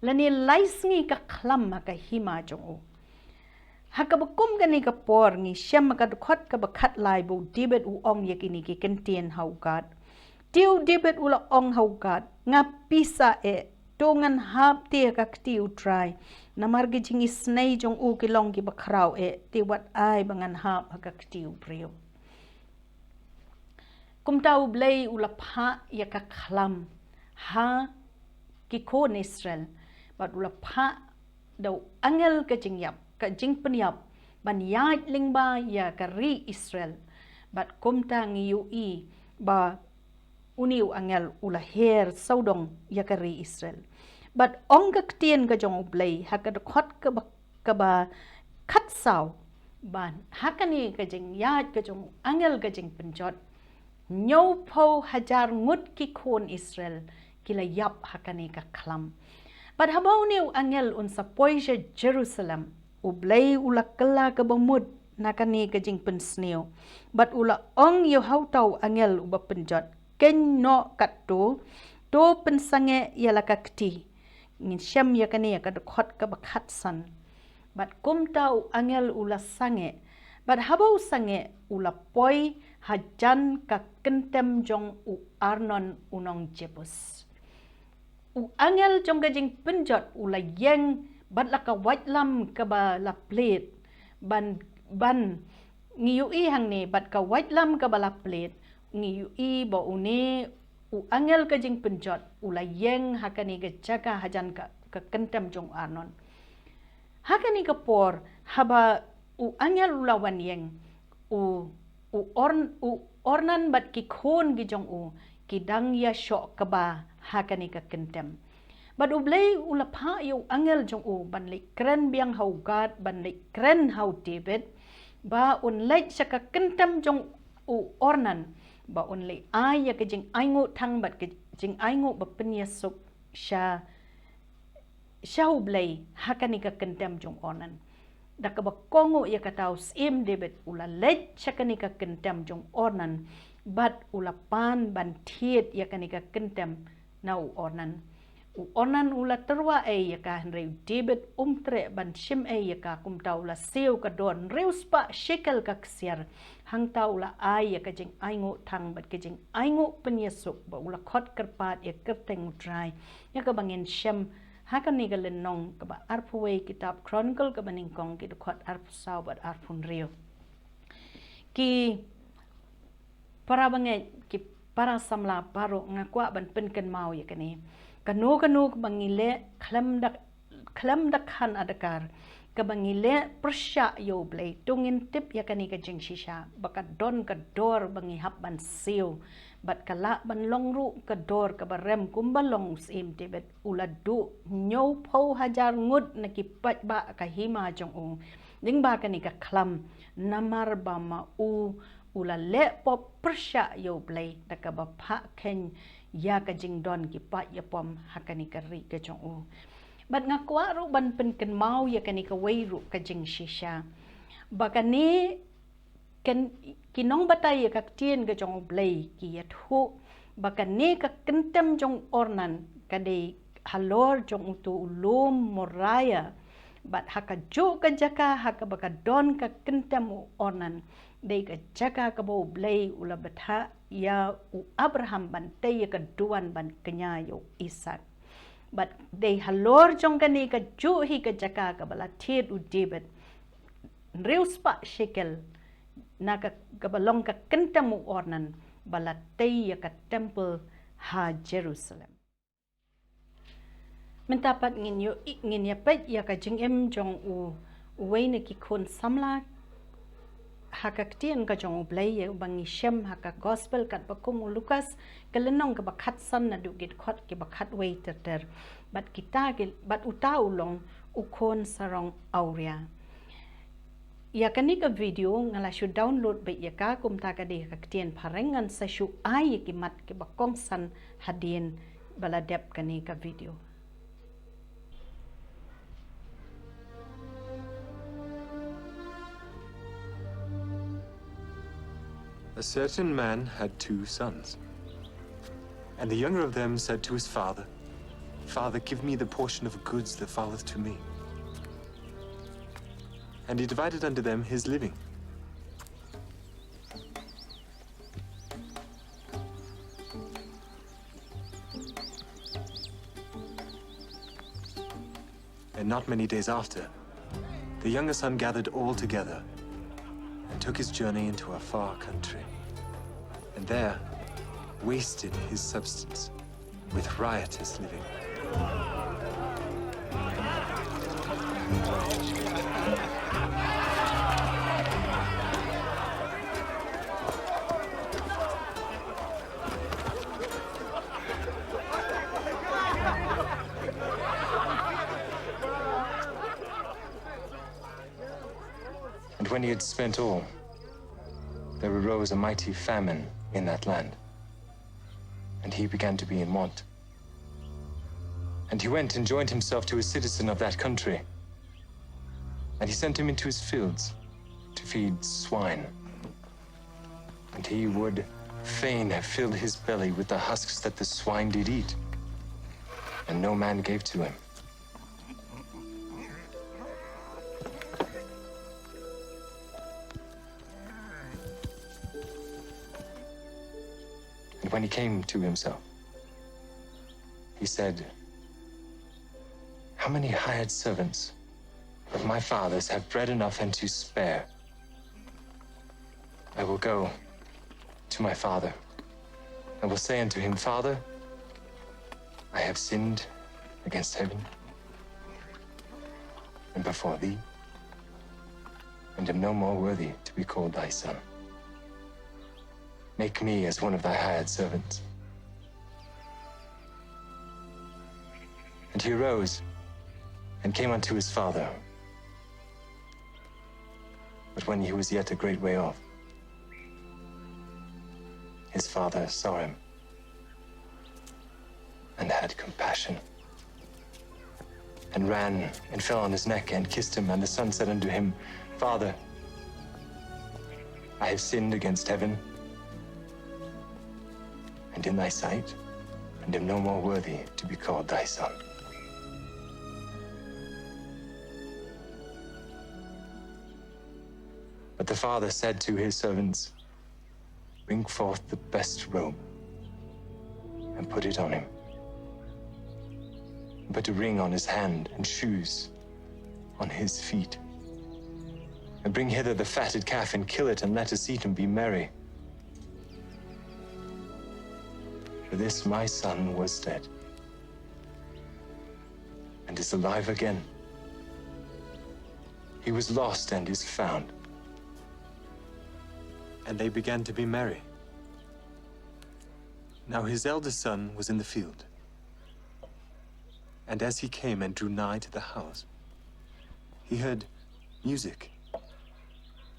Lane lai sngi ka khlam ha ka hima jong u. Ha kaba kum kane ka por ngi shem ha ka dkhot kaba khatlai ba u David u ong ïa kine ki ktien ha u Gad. Te u David u la ong ha u Gad, nga pisa eh, to ngan hap te ha ka kti u Trai. Namar ki jingisnei jong u ki long kiba khraw eh, te wat ai ba ngan hap ha ka kti u briew. Kumta U Blei u la phah ïa ka khlam ha ki khun Israel, bad u la phah da u angel ka jingïap, ka jingpynïap, ban ïaid lyngba ïa ka ri Israel. Bad kumta ngi ïohi ba une u angel u la her sawdong ïa ka ri Israel. Bad ong ka ktien ka jong U Blei ha ka dkhot kaba, kaba khatsaw, ba ha kane ka jingïaid ka jong u angel ka jingpynjot, hynñiewphew hajar ngut ki khun Israel ki la ïap ha kane ka khlam. Bad haba une u angel un sa poi sha Jerusalem, U Blei u la kylla kaba mut na kane ka jingpynsniew. Bad u la ong ïa uta u angel uba pynjot, kynnoh katto, to pynsangeh ïa la ka kti. Ngin shem ïa kane ïa ka dkhot kaba khatsan. Bad kumta u angel u la sangeh. Bad haba u sangeh u la poi hajan ka kyntem jong u Arnon u nong Jebus. U angel jong ka jingpynjot u la ïeng bad la ka waitlam kaba la plied. Ban, ban ngi ïohi hangne bad ka waitlam kaba la plied. Ngi ïohi ba une u angel ka jingpynjot u la ïeng ha kane ka jaka hajan ka, ka kyntem jong u Arnon. Ha kane ka por, haba u angel u la wan ïeng, u, u Orn-, u Ornan bad ki khun ki jong u, ki dang ïa shoh kba ha kane ka kyntem. Bad U Blei u la phah ïa u angel jong u, ban leit kren biang ha u Gad, ban leit kren ha u David, ba un leit sha ka kyntem jong u Ornan, ba un leit ai ïa ka jingainguh thang bad ka jingainguh ba pynïasuk sha, sha U Blei ha kane ka kyntem jong u Ornan. Da kaba kohnguh ïa kata u syiem David u la leit sha kane ka kyntem jong u Ornan, bad u la pan ban thied ïa kane ka kyntem na u Ornan. U Ornan u la tyrwa ei ïa ka, hynrei u David um treh ban shim ei ïa ka. Kumta u la siew ka dor hynriew spah shekel ka ksiar. Hangta u la ai ïa ka jingainguh thang bad ka jingainguh pynïasuk, ba u la khot kyrpad ïa ka kyrteng U Trai. Ïa kaba ngin shem ha kane ka lynnong kaba arphew wei kitab Chronicle kaba nyngkong, ki dkhot arphew saw bad arphew hynriew. Ki para bangeit, ki para samla baroh, nga kwah ban pynkynmaw ïa kane. Kano kano kaba ngi leh khlem da, khlem da khan adkar, kaba ngi leh pyrshah ïa U Blei, to ngin tip ïa kane ka jingshisha ba ka don ka dor ba ngi hap ban siew. Bad ka lah ban long ruh ka dor kaba rem kumba long u syiem David, u la duh hynñiewphew hajar ngut na ki paidbah ka hima jong u. Lyngba kane ka khlam, namar ba ma u u la leh pop pyrshah ïa U Blei da kaba phah kheiñ ïa ka jingdon ki paid ïapom ha kane ka ri ka jong u. Bad nga kwah ruh ban pynkynmaw ïa kane kawei ruh ka jingshisha, ba kane, ken, ki nongbatai ïa ka ktien ka jong U Blei ki ïathuh ba kane ka kyntem jong u Ornan ka dei halor jong uto u lum Moria. Bad ha kajuh ka jaka ha kaba ka don ka kyntem u Ornan, dei ka jaka kaba U Blei u la bthah ïa u Abraham ban tei ïa ka duwan ban kñia ïa u Isaak. Bad dei halor jong kane kajuh hi ka jaka kaba la thied u David, hynriew spah shekel na ka, kaba long ka kyntem u Ornan, ba la tei ïa ka temple ha Jerusalem. Mynta pat ngin ïoh, ngin ïa peit ïa ka jingim jong u, uwei na ki khun samla ha ka ktien ka jong U Blei, ïa uba ngi shem ha ka gospel katba kum u Lukas, ka lynnong kaba khatsan naduh ki dkhot kiba khatwei ter ter. Bad kita ki, bad uta u long u khun sarong awria. Ïa kane ka video nga la shu download beit ïa ka, kumta ka dei ka ktien phareng, ngan sa shu ai ïa ki mat kiba kongsan hadien ba la dep kane ka video. A certain man had two sons. And the younger of them said to his father, "Father, give me the portion of goods that falleth to me." And he divided unto them his living. And not many days after, the younger son gathered all together and took his journey into a far country, and there wasted his substance with riotous living. And when he had spent all, there arose a mighty famine in that land, and he began to be in want. And he went and joined himself to a citizen of that country, and he sent him into his fields to feed swine. And he would fain have filled his belly with the husks that the swine did eat, and no man gave to him. And when he came to himself, he said, "How many hired servants of my father's have bread enough and to spare? I will go to my father, and will say unto him, Father, I have sinned against heaven and before thee, and am no more worthy to be called thy son. Make me as one of thy hired servants." And he arose and came unto his father. But when he was yet a great way off, his father saw him and had compassion, and ran and fell on his neck and kissed him. And the son said unto him, Father, I have sinned against heaven and in thy sight, and am no more worthy to be called thy son. But the father said to his servants, Bring forth the best robe and put it on him. And put a ring on his hand and shoes on his feet. And bring hither the fatted calf and kill it, and let us eat and be merry. For this my son was dead and is alive again. He was lost and is found. And they began to be merry. Now his eldest son was in the field. And as he came and drew nigh to the house, he heard music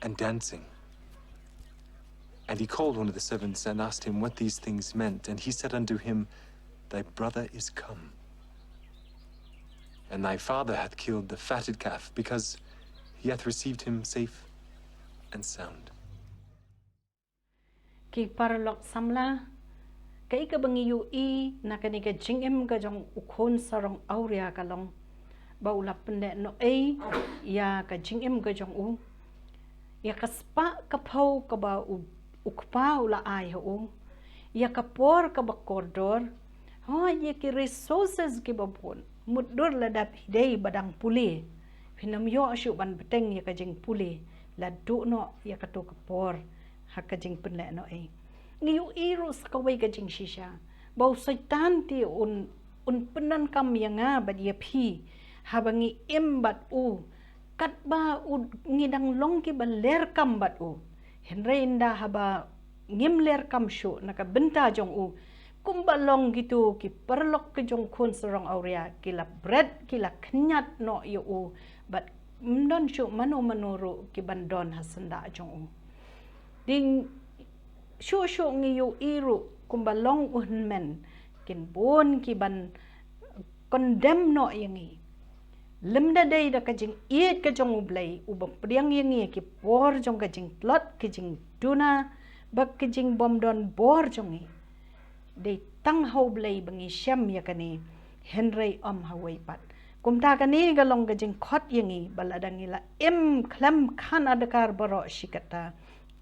and dancing. And he called one of the servants and asked him what these things meant. And he said unto him, Thy brother is come, and thy father hath killed the fatted calf, because he hath received him safe and sound. Ki paralok samla, kaei kaba ngi ïohi na kane ka jingim ka jong u khun sarong awria ka long ba u la pynlehnohei ïa ka jingim ka jong u, ïa ka spah ka phew kaba u, u kpa u la ai ha u, ïa ka por kaba kordor, hooid ïa ki resources kiba bun. Mutdur lada phi dei ba dang pule, phin ym ïoh shuh ban bteng ïa ka jingpule la duh noh ïa kato ka por ha ka jingpynlehnohei. Ngi ïohi ruh sa kawei ka jingshisha ba u Soitan te un, un pyndonkam ïa nga bad ïa phi haba ngi im bad u, katba u, ngi dang long kiba ler kam bad u. Hynrei ynda haba ngim ler kam shuh na ka bynta jong u, kumba long kito ki paralok ki jong khun sarong awria, ki la bret, ki la khñiat noh ïa u, bad ym don shuh mano mano ruh ki ban don ha syndah jong u. Dei shuh shuh ngi ïohi ruh kumba long u hynmen, kin bun ki ban condemn noh ïa ngi. Lymda dei da ka jingïeit ka jong U Blei uba pdiang ïa ngi ki por jong ka jingtlot, ka jingduna bad ka jingbymdon bor jong ngi. Dei tang ha U Blei ba ngi shem ïa kane, hynrei ym ha uwei pat. Kumta kane ka long ka jingkhot ïa ngi ba lada ngi la im khlem khan adkar baroh shi katta,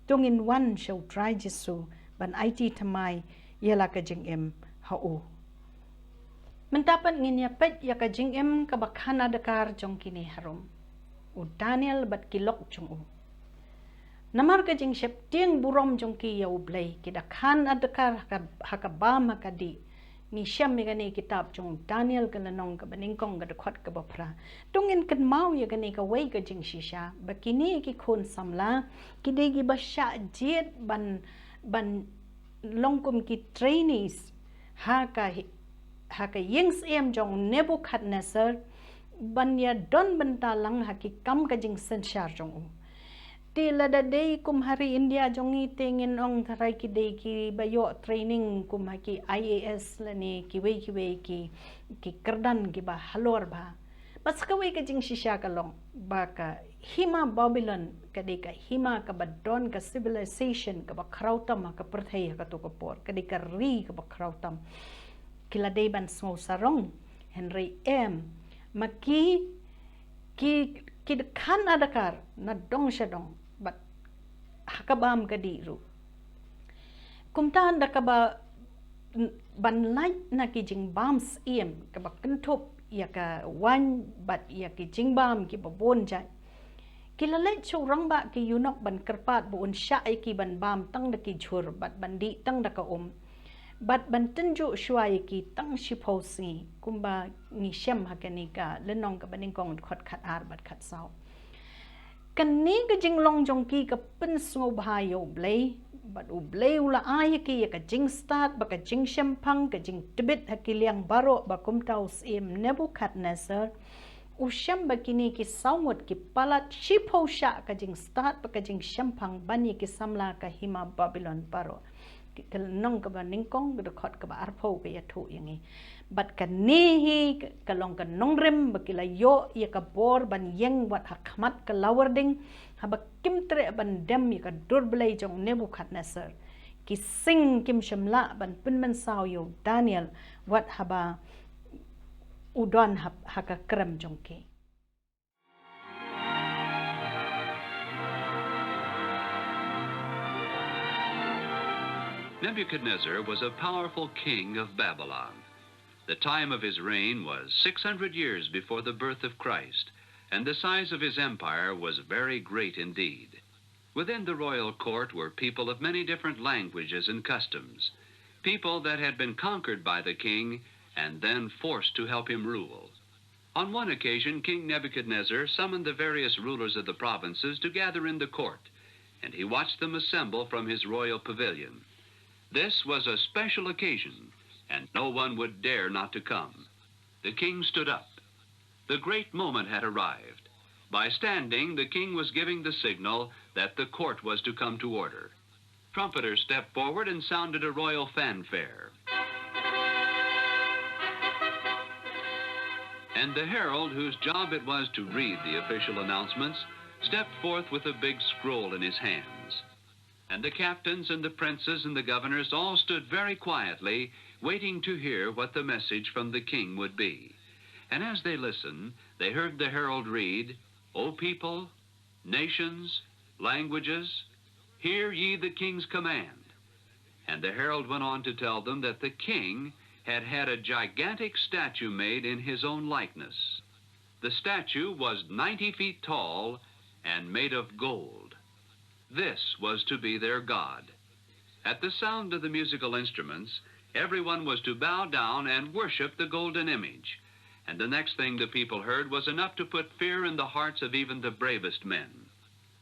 to ngin wan sha U Trai Jisu ban aiti thymmai ïa la ka jingim ha u. Mynta pat ngin ïa peit ïa ka jingim kaba khan adkar jong kine harum, u Daniel bad ki lok jong u. Namar ka jingsheptieng burom jong ki ïa U Blei, ki da khan adkar ha ka, ha ka bam ha ka dih. Ngi shem ïa kane kitab jong u Daniel ka lynnong kaba nyngkong ka dkhot kaba phra. To ngin kynmaw ïa kane kawei ka jingshisha ba kine ki khun samla ki dei kiba shah jied ban, ban long kum ki trainees ha ka hi-, ha ka ïing syiem jong Nebuchadnezzar ban ïa don bynta lang ha ki kam ka jingsynshar jong u. Te lada dei kum ha ri India jong ngi te ngin ong tharai ki dei kiba ïoh training kum ha ki I A S lane kiwei kiwei ki, ki kyrdan kiba halor bha. Bad sa kawei ka jingshisha ka long ba ka hima Babylon ka dei ka hima kaba don ka civilization kaba khraw tam ha ka pyrthei ha kato ka por, ka dei ka ri kaba khraw tam. Ki la dei ban sngew sarong, hynrei em, ma ki, ki, ki khan adakar na dong sha dong bad ha ka bam ka dih ruh. Kumta da kaba ban lait na ki jingbam syiem kaba kynthup ïa ka waiñ bad ïa ki jingbam kiba bun jait. Ki la leit sha u rangbah ki eunuch ban kyrpad ba un shah ïa ki ban bam tang da ki jhur bad ban dih tang da ka um bad ban tynjuh shuwa ïa ki tang shiphew sngi, kumba ngi shem ha kane ka lynnong kaba nyngkong, dkhot khat ar bad khat saw. Kane ka jinglong jong ki ka pynsngewbha ïa U Blei, bad U Blei u la ai ïa ki ïa ka jingstad bad ka jingshemphang, ka jingtbit ha ki liang baroh, ba kumta u syiem Nebuchadnezzar u shem ba kine ki saw ngut ki palat shiphew shah ka jingstad bad ka jingshemphang ban ïa ki samla ka hima Babylon baroh. Ki, ka lynnong kaba nyngkong, ka dkhot kaba arphew ka ïathuh ïa ngi. Bad kane hi ka long ka nongrim ba ki la ïoh ïa ka bor ban ïeng wat ha khmat ka lawar ding, haba kim treh ban dem ïa ka dur blei jong Nebuchadnezzar. Ki sing kim shym lah ban pynmynsaw ïa u Daniel wat haba u don ha, ha ka krem jong ki. Nebuchadnezzar was a powerful king of Babylon. The time of his reign was six hundred years before the birth of Christ, and the size of his empire was very great indeed. Within the royal court were people of many different languages and customs, people that had been conquered by the king and then forced to help him rule. On one occasion, King Nebuchadnezzar summoned the various rulers of the provinces to gather in the court, and he watched them assemble from his royal pavilion. This was a special occasion, and no one would dare not to come. The king stood up. The great moment had arrived. By standing, the king was giving the signal that the court was to come to order. Trumpeters stepped forward and sounded a royal fanfare. And the herald, whose job it was to read the official announcements, stepped forth with a big scroll in his hands. And the captains and the princes and the governors all stood very quietly, waiting to hear what the message from the king would be. And as they listened, they heard the herald read, O people, nations, languages, hear ye the king's command. And the herald went on to tell them that the king had had a gigantic statue made in his own likeness. The statue was ninety feet tall and made of gold. This was to be their god. At the sound of the musical instruments, everyone was to bow down and worship the golden image. And the next thing the people heard was enough to put fear in the hearts of even the bravest men.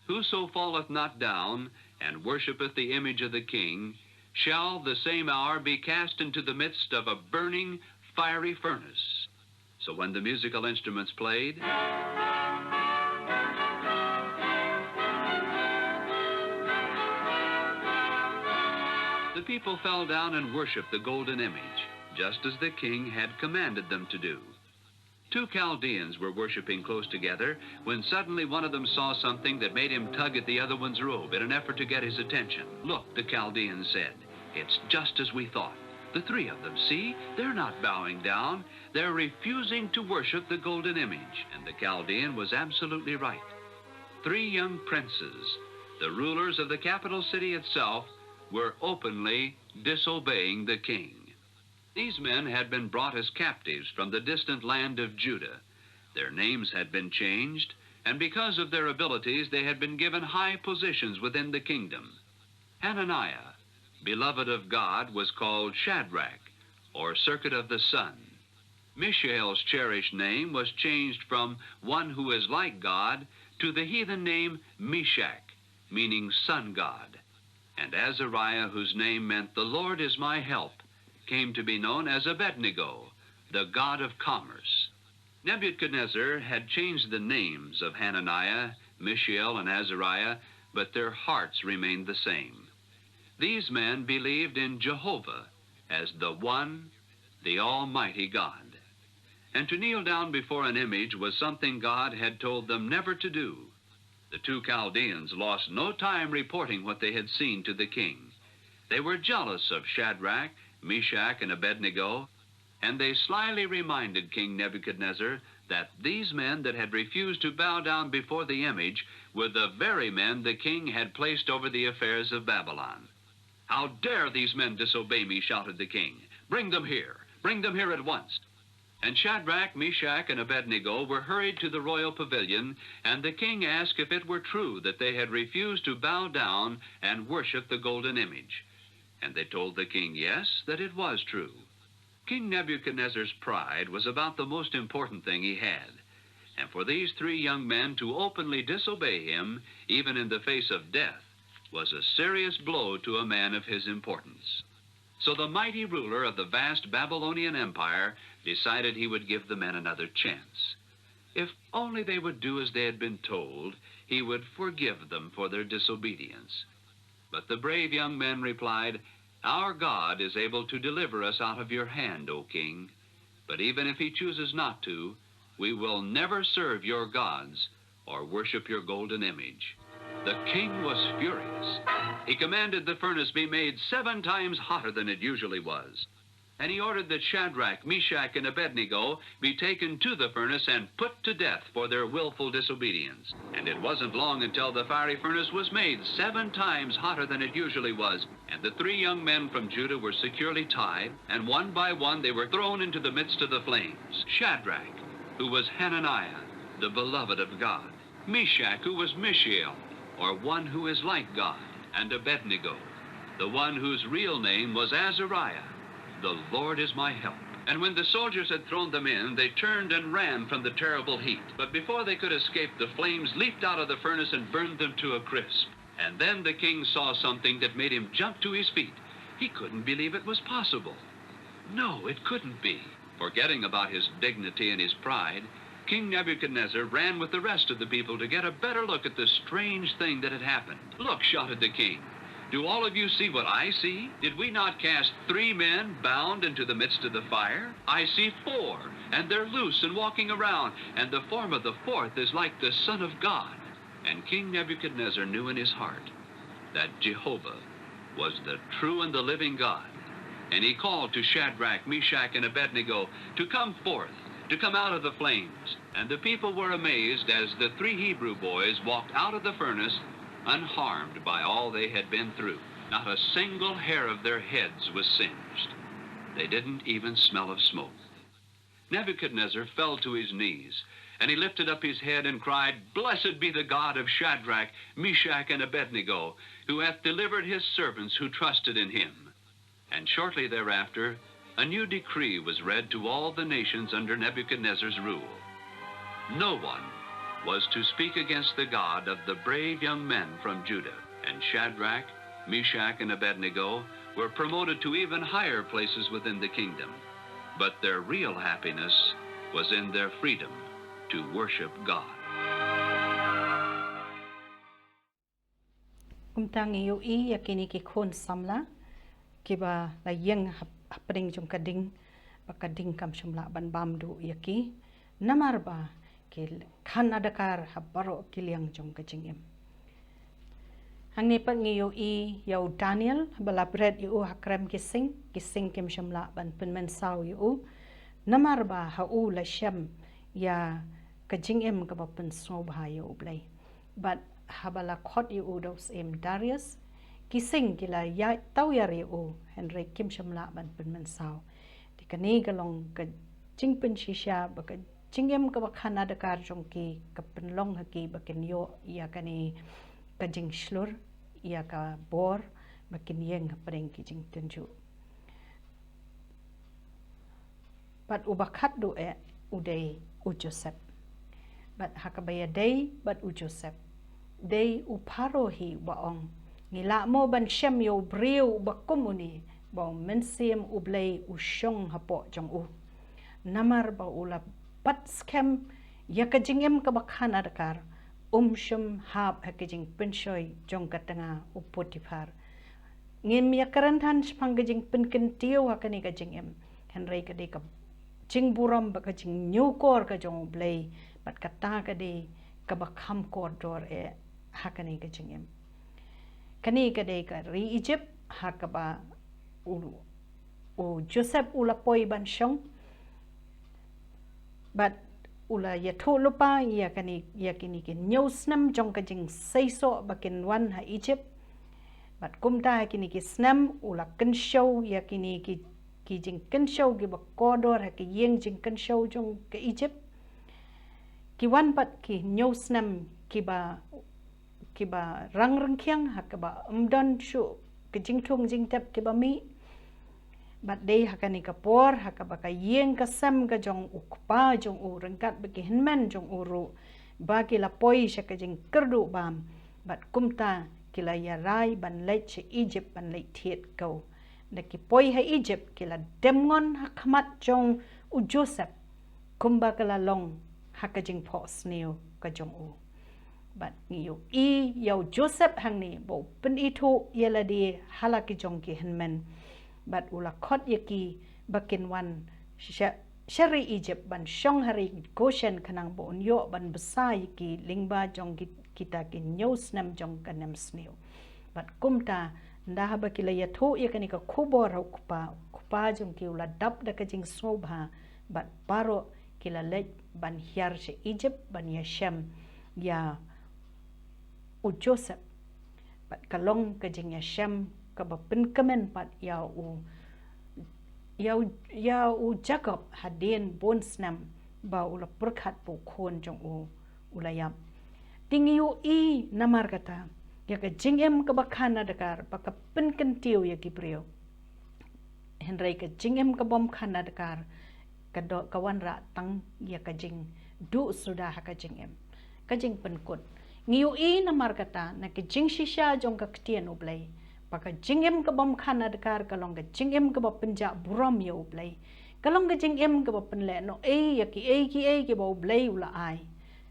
Whoso falleth not down and worshippeth the image of the king shall the same hour be cast into the midst of a burning, fiery furnace. So when the musical instruments played, the people fell down and worshipped the golden image, just as the king had commanded them to do. Two Chaldeans were worshiping close together when suddenly one of them saw something that made him tug at the other one's robe in an effort to get his attention. Look, the Chaldean said, it's just as we thought. The three of them, see, they're not bowing down. They're refusing to worship the golden image. And the Chaldean was absolutely right. Three young princes, the rulers of the capital city itself, were openly disobeying the king. These men had been brought as captives from the distant land of Judah. Their names had been changed, and because of their abilities, they had been given high positions within the kingdom. Hananiah, beloved of God, was called Shadrach, or Circuit of the Sun. Mishael's cherished name was changed from one who is like God to the heathen name Meshach, meaning sun god. And Azariah, whose name meant the Lord is my help, came to be known as Abednego, the god of commerce. Nebuchadnezzar had changed the names of Hananiah, Mishael, and Azariah, but their hearts remained the same. These men believed in Jehovah as the one, the Almighty God. And to kneel down before an image was something God had told them never to do. The two Chaldeans lost no time reporting what they had seen to the king. They were jealous of Shadrach, Meshach, and Abednego, and they slyly reminded King Nebuchadnezzar that these men that had refused to bow down before the image were the very men the king had placed over the affairs of Babylon. "How dare these men disobey me?" shouted the king. "Bring them here. Bring them here at once." And Shadrach, Meshach, and Abednego were hurried to the royal pavilion, and the king asked if it were true that they had refused to bow down and worship the golden image. And they told the king, yes, that it was true. King Nebuchadnezzar's pride was about the most important thing he had, and for these three young men to openly disobey him, even in the face of death, was a serious blow to a man of his importance. So the mighty ruler of the vast Babylonian empire decided he would give the men another chance. If only they would do as they had been told, he would forgive them for their disobedience. But the brave young men replied, "Our God is able to deliver us out of your hand, O king. But even if he chooses not to, we will never serve your gods or worship your golden image." The king was furious. He commanded the furnace be made seven times hotter than it usually was. And he ordered that Shadrach, Meshach, and Abednego be taken to the furnace and put to death for their willful disobedience. And it wasn't long until the fiery furnace was made seven times hotter than it usually was. And the three young men from Judah were securely tied, and one by one they were thrown into the midst of the flames. Shadrach, who was Hananiah, the beloved of God. Meshach, who was Mishael, or one who is like God, and Abednego, the one whose real name was Azariah, "The Lord is my help." And when the soldiers had thrown them in, they turned and ran from the terrible heat. But before they could escape, the flames leaped out of the furnace and burned them to a crisp. And then the king saw something that made him jump to his feet. He couldn't believe it was possible. No, it couldn't be. Forgetting about his dignity and his pride, King Nebuchadnezzar ran with the rest of the people to get a better look at the strange thing that had happened. "Look," shouted the king. "Do all of you see what I see? Did we not cast three men bound into the midst of the fire? I see four, and they're loose and walking around, and the form of the fourth is like the Son of God." And King Nebuchadnezzar knew in his heart that Jehovah was the true and the living God. And he called to Shadrach, Meshach, and Abednego to come forth, to come out of the flames. And the people were amazed as the three Hebrew boys walked out of the furnace unharmed by all they had been through. Not a single hair of their heads was singed. They didn't even smell of smoke. Nebuchadnezzar fell to his knees, and he lifted up his head and cried, "Blessed be the God of Shadrach, Meshach, and Abednego, who hath delivered his servants who trusted in him." And shortly thereafter, a new decree was read to all the nations under Nebuchadnezzar's rule. No one was to speak against the God of the brave young men from Judah. And Shadrach, Meshach, and Abednego were promoted to even higher places within the kingdom. But their real happiness was in their freedom to worship God. Kumta ngi ïohi ïa kine ki khun samla kiba la ïeng hap-, hapdeng jong ka ding, ba ka ding kam shym lah ban bam duh ïa ki, namar ba ki khan adkar ha baroh ki liang jong ka jingim. Hangne pat ngi ïohi ïa u Daniel ba la bret ïa u ha krem ki sing, ki sing kim shym lah ban pynmynsaw ïa u, namar ba ha u la shem ïa ka jingim kaba pynsngewbha ïa U Blei. Bad haba la khot ïa u da u syiem Darius, ki sing ki la ïa tawiar ïa u, hynrei kim shym lah ban pynmynsaw. Te kane ka long ka jingpynshisha ba ka jingim kaba khan adkar jong ki ka pynlong ha ki ba kin ïoh ïa kane ka jingshlur, ïa ka bor, ba kin ïeng hapdeng ki jingtynjuh. Bad uba khatduh eh u dei u Joseph. Bad ha kaba ïadei bad u Joseph, dei u Pharaoh hi uba ong, ngi lah mo ban shem ïa u briew uba kum une, ba u Mynsiem U Blei u shong hapoh jong u? Namar ba u la bat skhem ïa ka jingim kaba khan adkar, um shym hap ha ka jingpynshoi jong ka tnga u Potiphar. Ngim ïa kren than shaphang ka jingpynkyntiew ha kane ka jingim, hynrei ka dei ka jingburom bad ka jingñiewkor ka jong U Blei, bad kata ka dei kaba kham kordor eh ha kane ka jingim. Kane ka dei ka ri Egypt ha kaba u, u Joseph u la poi ban shong, bad u la ïathuh lypa ïa kane, ïa kine ki hynñiew snem jong ka jingseisoh ba kin wan ha Egypt. Bad kumta ha kine ki snem u la kynshew ïa kine ki, ki jingkynshew kiba kordor ha ki ïing jingkynshew jong ka Egypt. Ki wan pat ki hynñiew snem kiba, kiba rang ryngkhiang ha kaba ym don shuh ka jingthung jingtep kiba mih. Bad dei ha kane ka por ha kaba ka ïing ka sem ka jong u kpa jong u ryngkat bad ki hynmen jong u ruh ba ki la poi sha ka jingkyrduh bam, bad kumta ki la ïarai ban leit sha Egypt ban leit thied kew. Da ki poi ha Egypt ki la dem ngon ha khmat jong u Joseph kumba ka la long ha ka jingphohsniew ka jong u. Bad ngi ïohi ïa u Joseph hangne ba u pynithuh ïa lade ha la ki jong ki hynmen. Bad u la khot ïa ki ba kin wan sha, sha ri Egypt ban shong ha ri Goshen khnang ba un ïoh ban bsa ïa ki lyngba jong ki, kita ki hynñiew snem jong ka nemsniew. Bad kumta, ynda haba ki la ïathuh ïa kane ka khubor ha u kpa, u kpa jong ki u la dap da ka jingsngewbha, bad baroh ki la leit ban hiar sha Egypt ban ïashem ïa u Joseph. Bad ka long ka jingïashem kaba pynkmen pat ïa u, ïa u, ïa u Jakob hadien bun snem ba u la pyrkhat ba u khun jong u u la ïap. Te ngi ïohi namar kata ïa ka jingim kaba kham adkar ba ka pynkyntiew ïa ki briew. Hynrei ka jingim ka bym kham adkar ka do, ka wanrah tang ïa ka jingduh suda ha ka jingim, ka jingpynkut. Ngi ïohi namar kata na ka jingshisha jong ka ktien U Blei ba ka jingim ka bym kham adkar ka long ka jingim kaba pynjah burom ïa U Blei. Ka long ka jingim kaba pynlehnohei ïa kiei kiei kiba U Blei u la ai.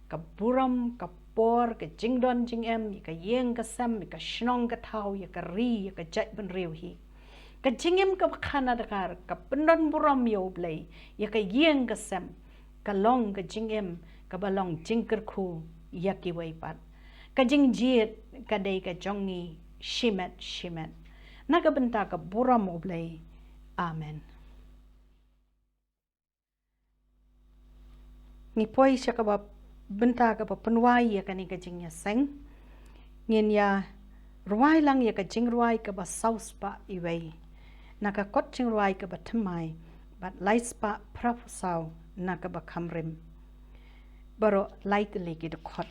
Ka burom, ka por, ka jingdon jingem, ïa ka ïing ka sem, ïa ka shnong ka thaw, ïa ka ri, ïa ka jaitbynriew hi. Ka jingim kaba kham adkar ka pyndon burom ïa U Blei ïa ka ïing ka sem. Ka long ka jingim kaba long jingkyrkhu ïa kiwei pat. Ka jingjied ka dei ka jong ngi shimet shimet. Na ka bynta ka burom U Blei. Amen. Ngi poi sha kaba bynta kaba pynwai ïa kane ka jingïaseng. Ngin ïa rwai lang ïa ka jingrwai kaba saw spah iwei na ka kot jingrwai kaba thymmai bad lai spah phra phew saw na kaba khamrim. Baroh lai tylli ki dkhot.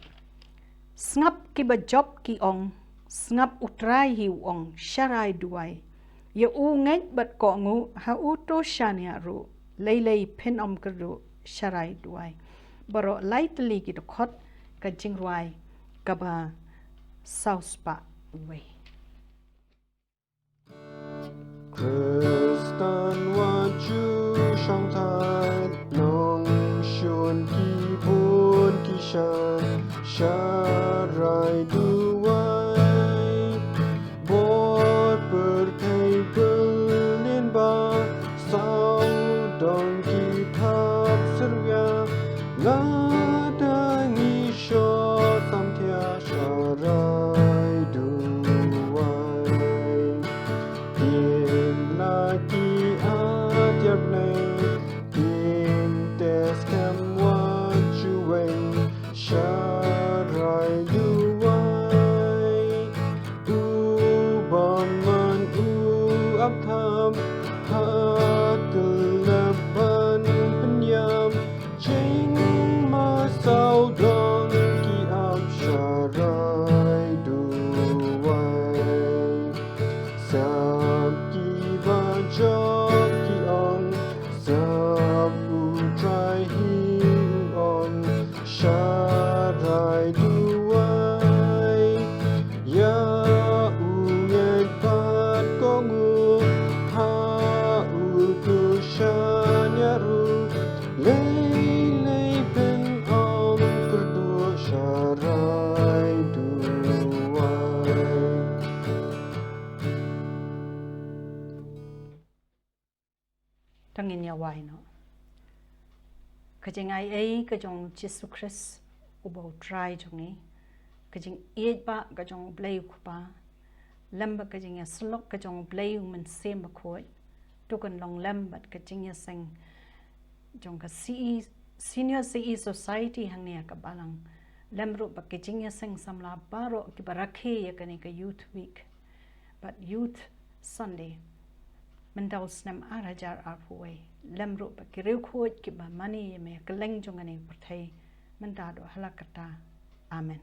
Sngap kiba jop ki ong, sngap U Trai hi u ong, sharai duwai. Ïa u ngeit bad kohnguh, ha u to shaniah ruh, lei lei phin ym kyrduh, sharai duwai. Baroh lai tylli ki dkhot, ka jingrwai kaba saw spah wei. Khristan wa ju shang thait, nongshun ki bun ki shan, sharai duwai. Bor pyrthei pynlin ba, saw dong ki thap syrwia, lada ngi shot samthiah sharai duwai. Kim la ki atiar bneng, kim test kem wa juweng, sharai duwai. U bamon u ap tham, ha tylep ban pynïap, jingma saw dong ki ap sharai duwai. Sap kiba jop ki ong, sap U Trai hi u ong, sharai duwai. Ïa u ngeit bad kohnguh, ha u to shaniah ruh, lei lei phin ym kyrduh, sharai duwai. To ngin ïa wai noh. Ka jingaiei ka jong Jisu Khrist uba u Trai jong ngi, ka jingïeit ba ka jong U Blei U Kpa, lem bad ka jingïasyllok ka jong U Blei U Mynsiem Bakhuid, to kan long lem bad ka jingïaseng jong ka C E, Senior C E Society hangne ha ka balang, lem ruh bad ka jingïaseng samla baroh kiba rakhe ïa kane ka Youth Week bad Youth Sunday mynta u snem ar hajar arphew wei, lem ruh bad ki riewkhuid kiba mane ïa me ha kylleng jong kane ka pyrthei, mynta haduh hala katta. Amen.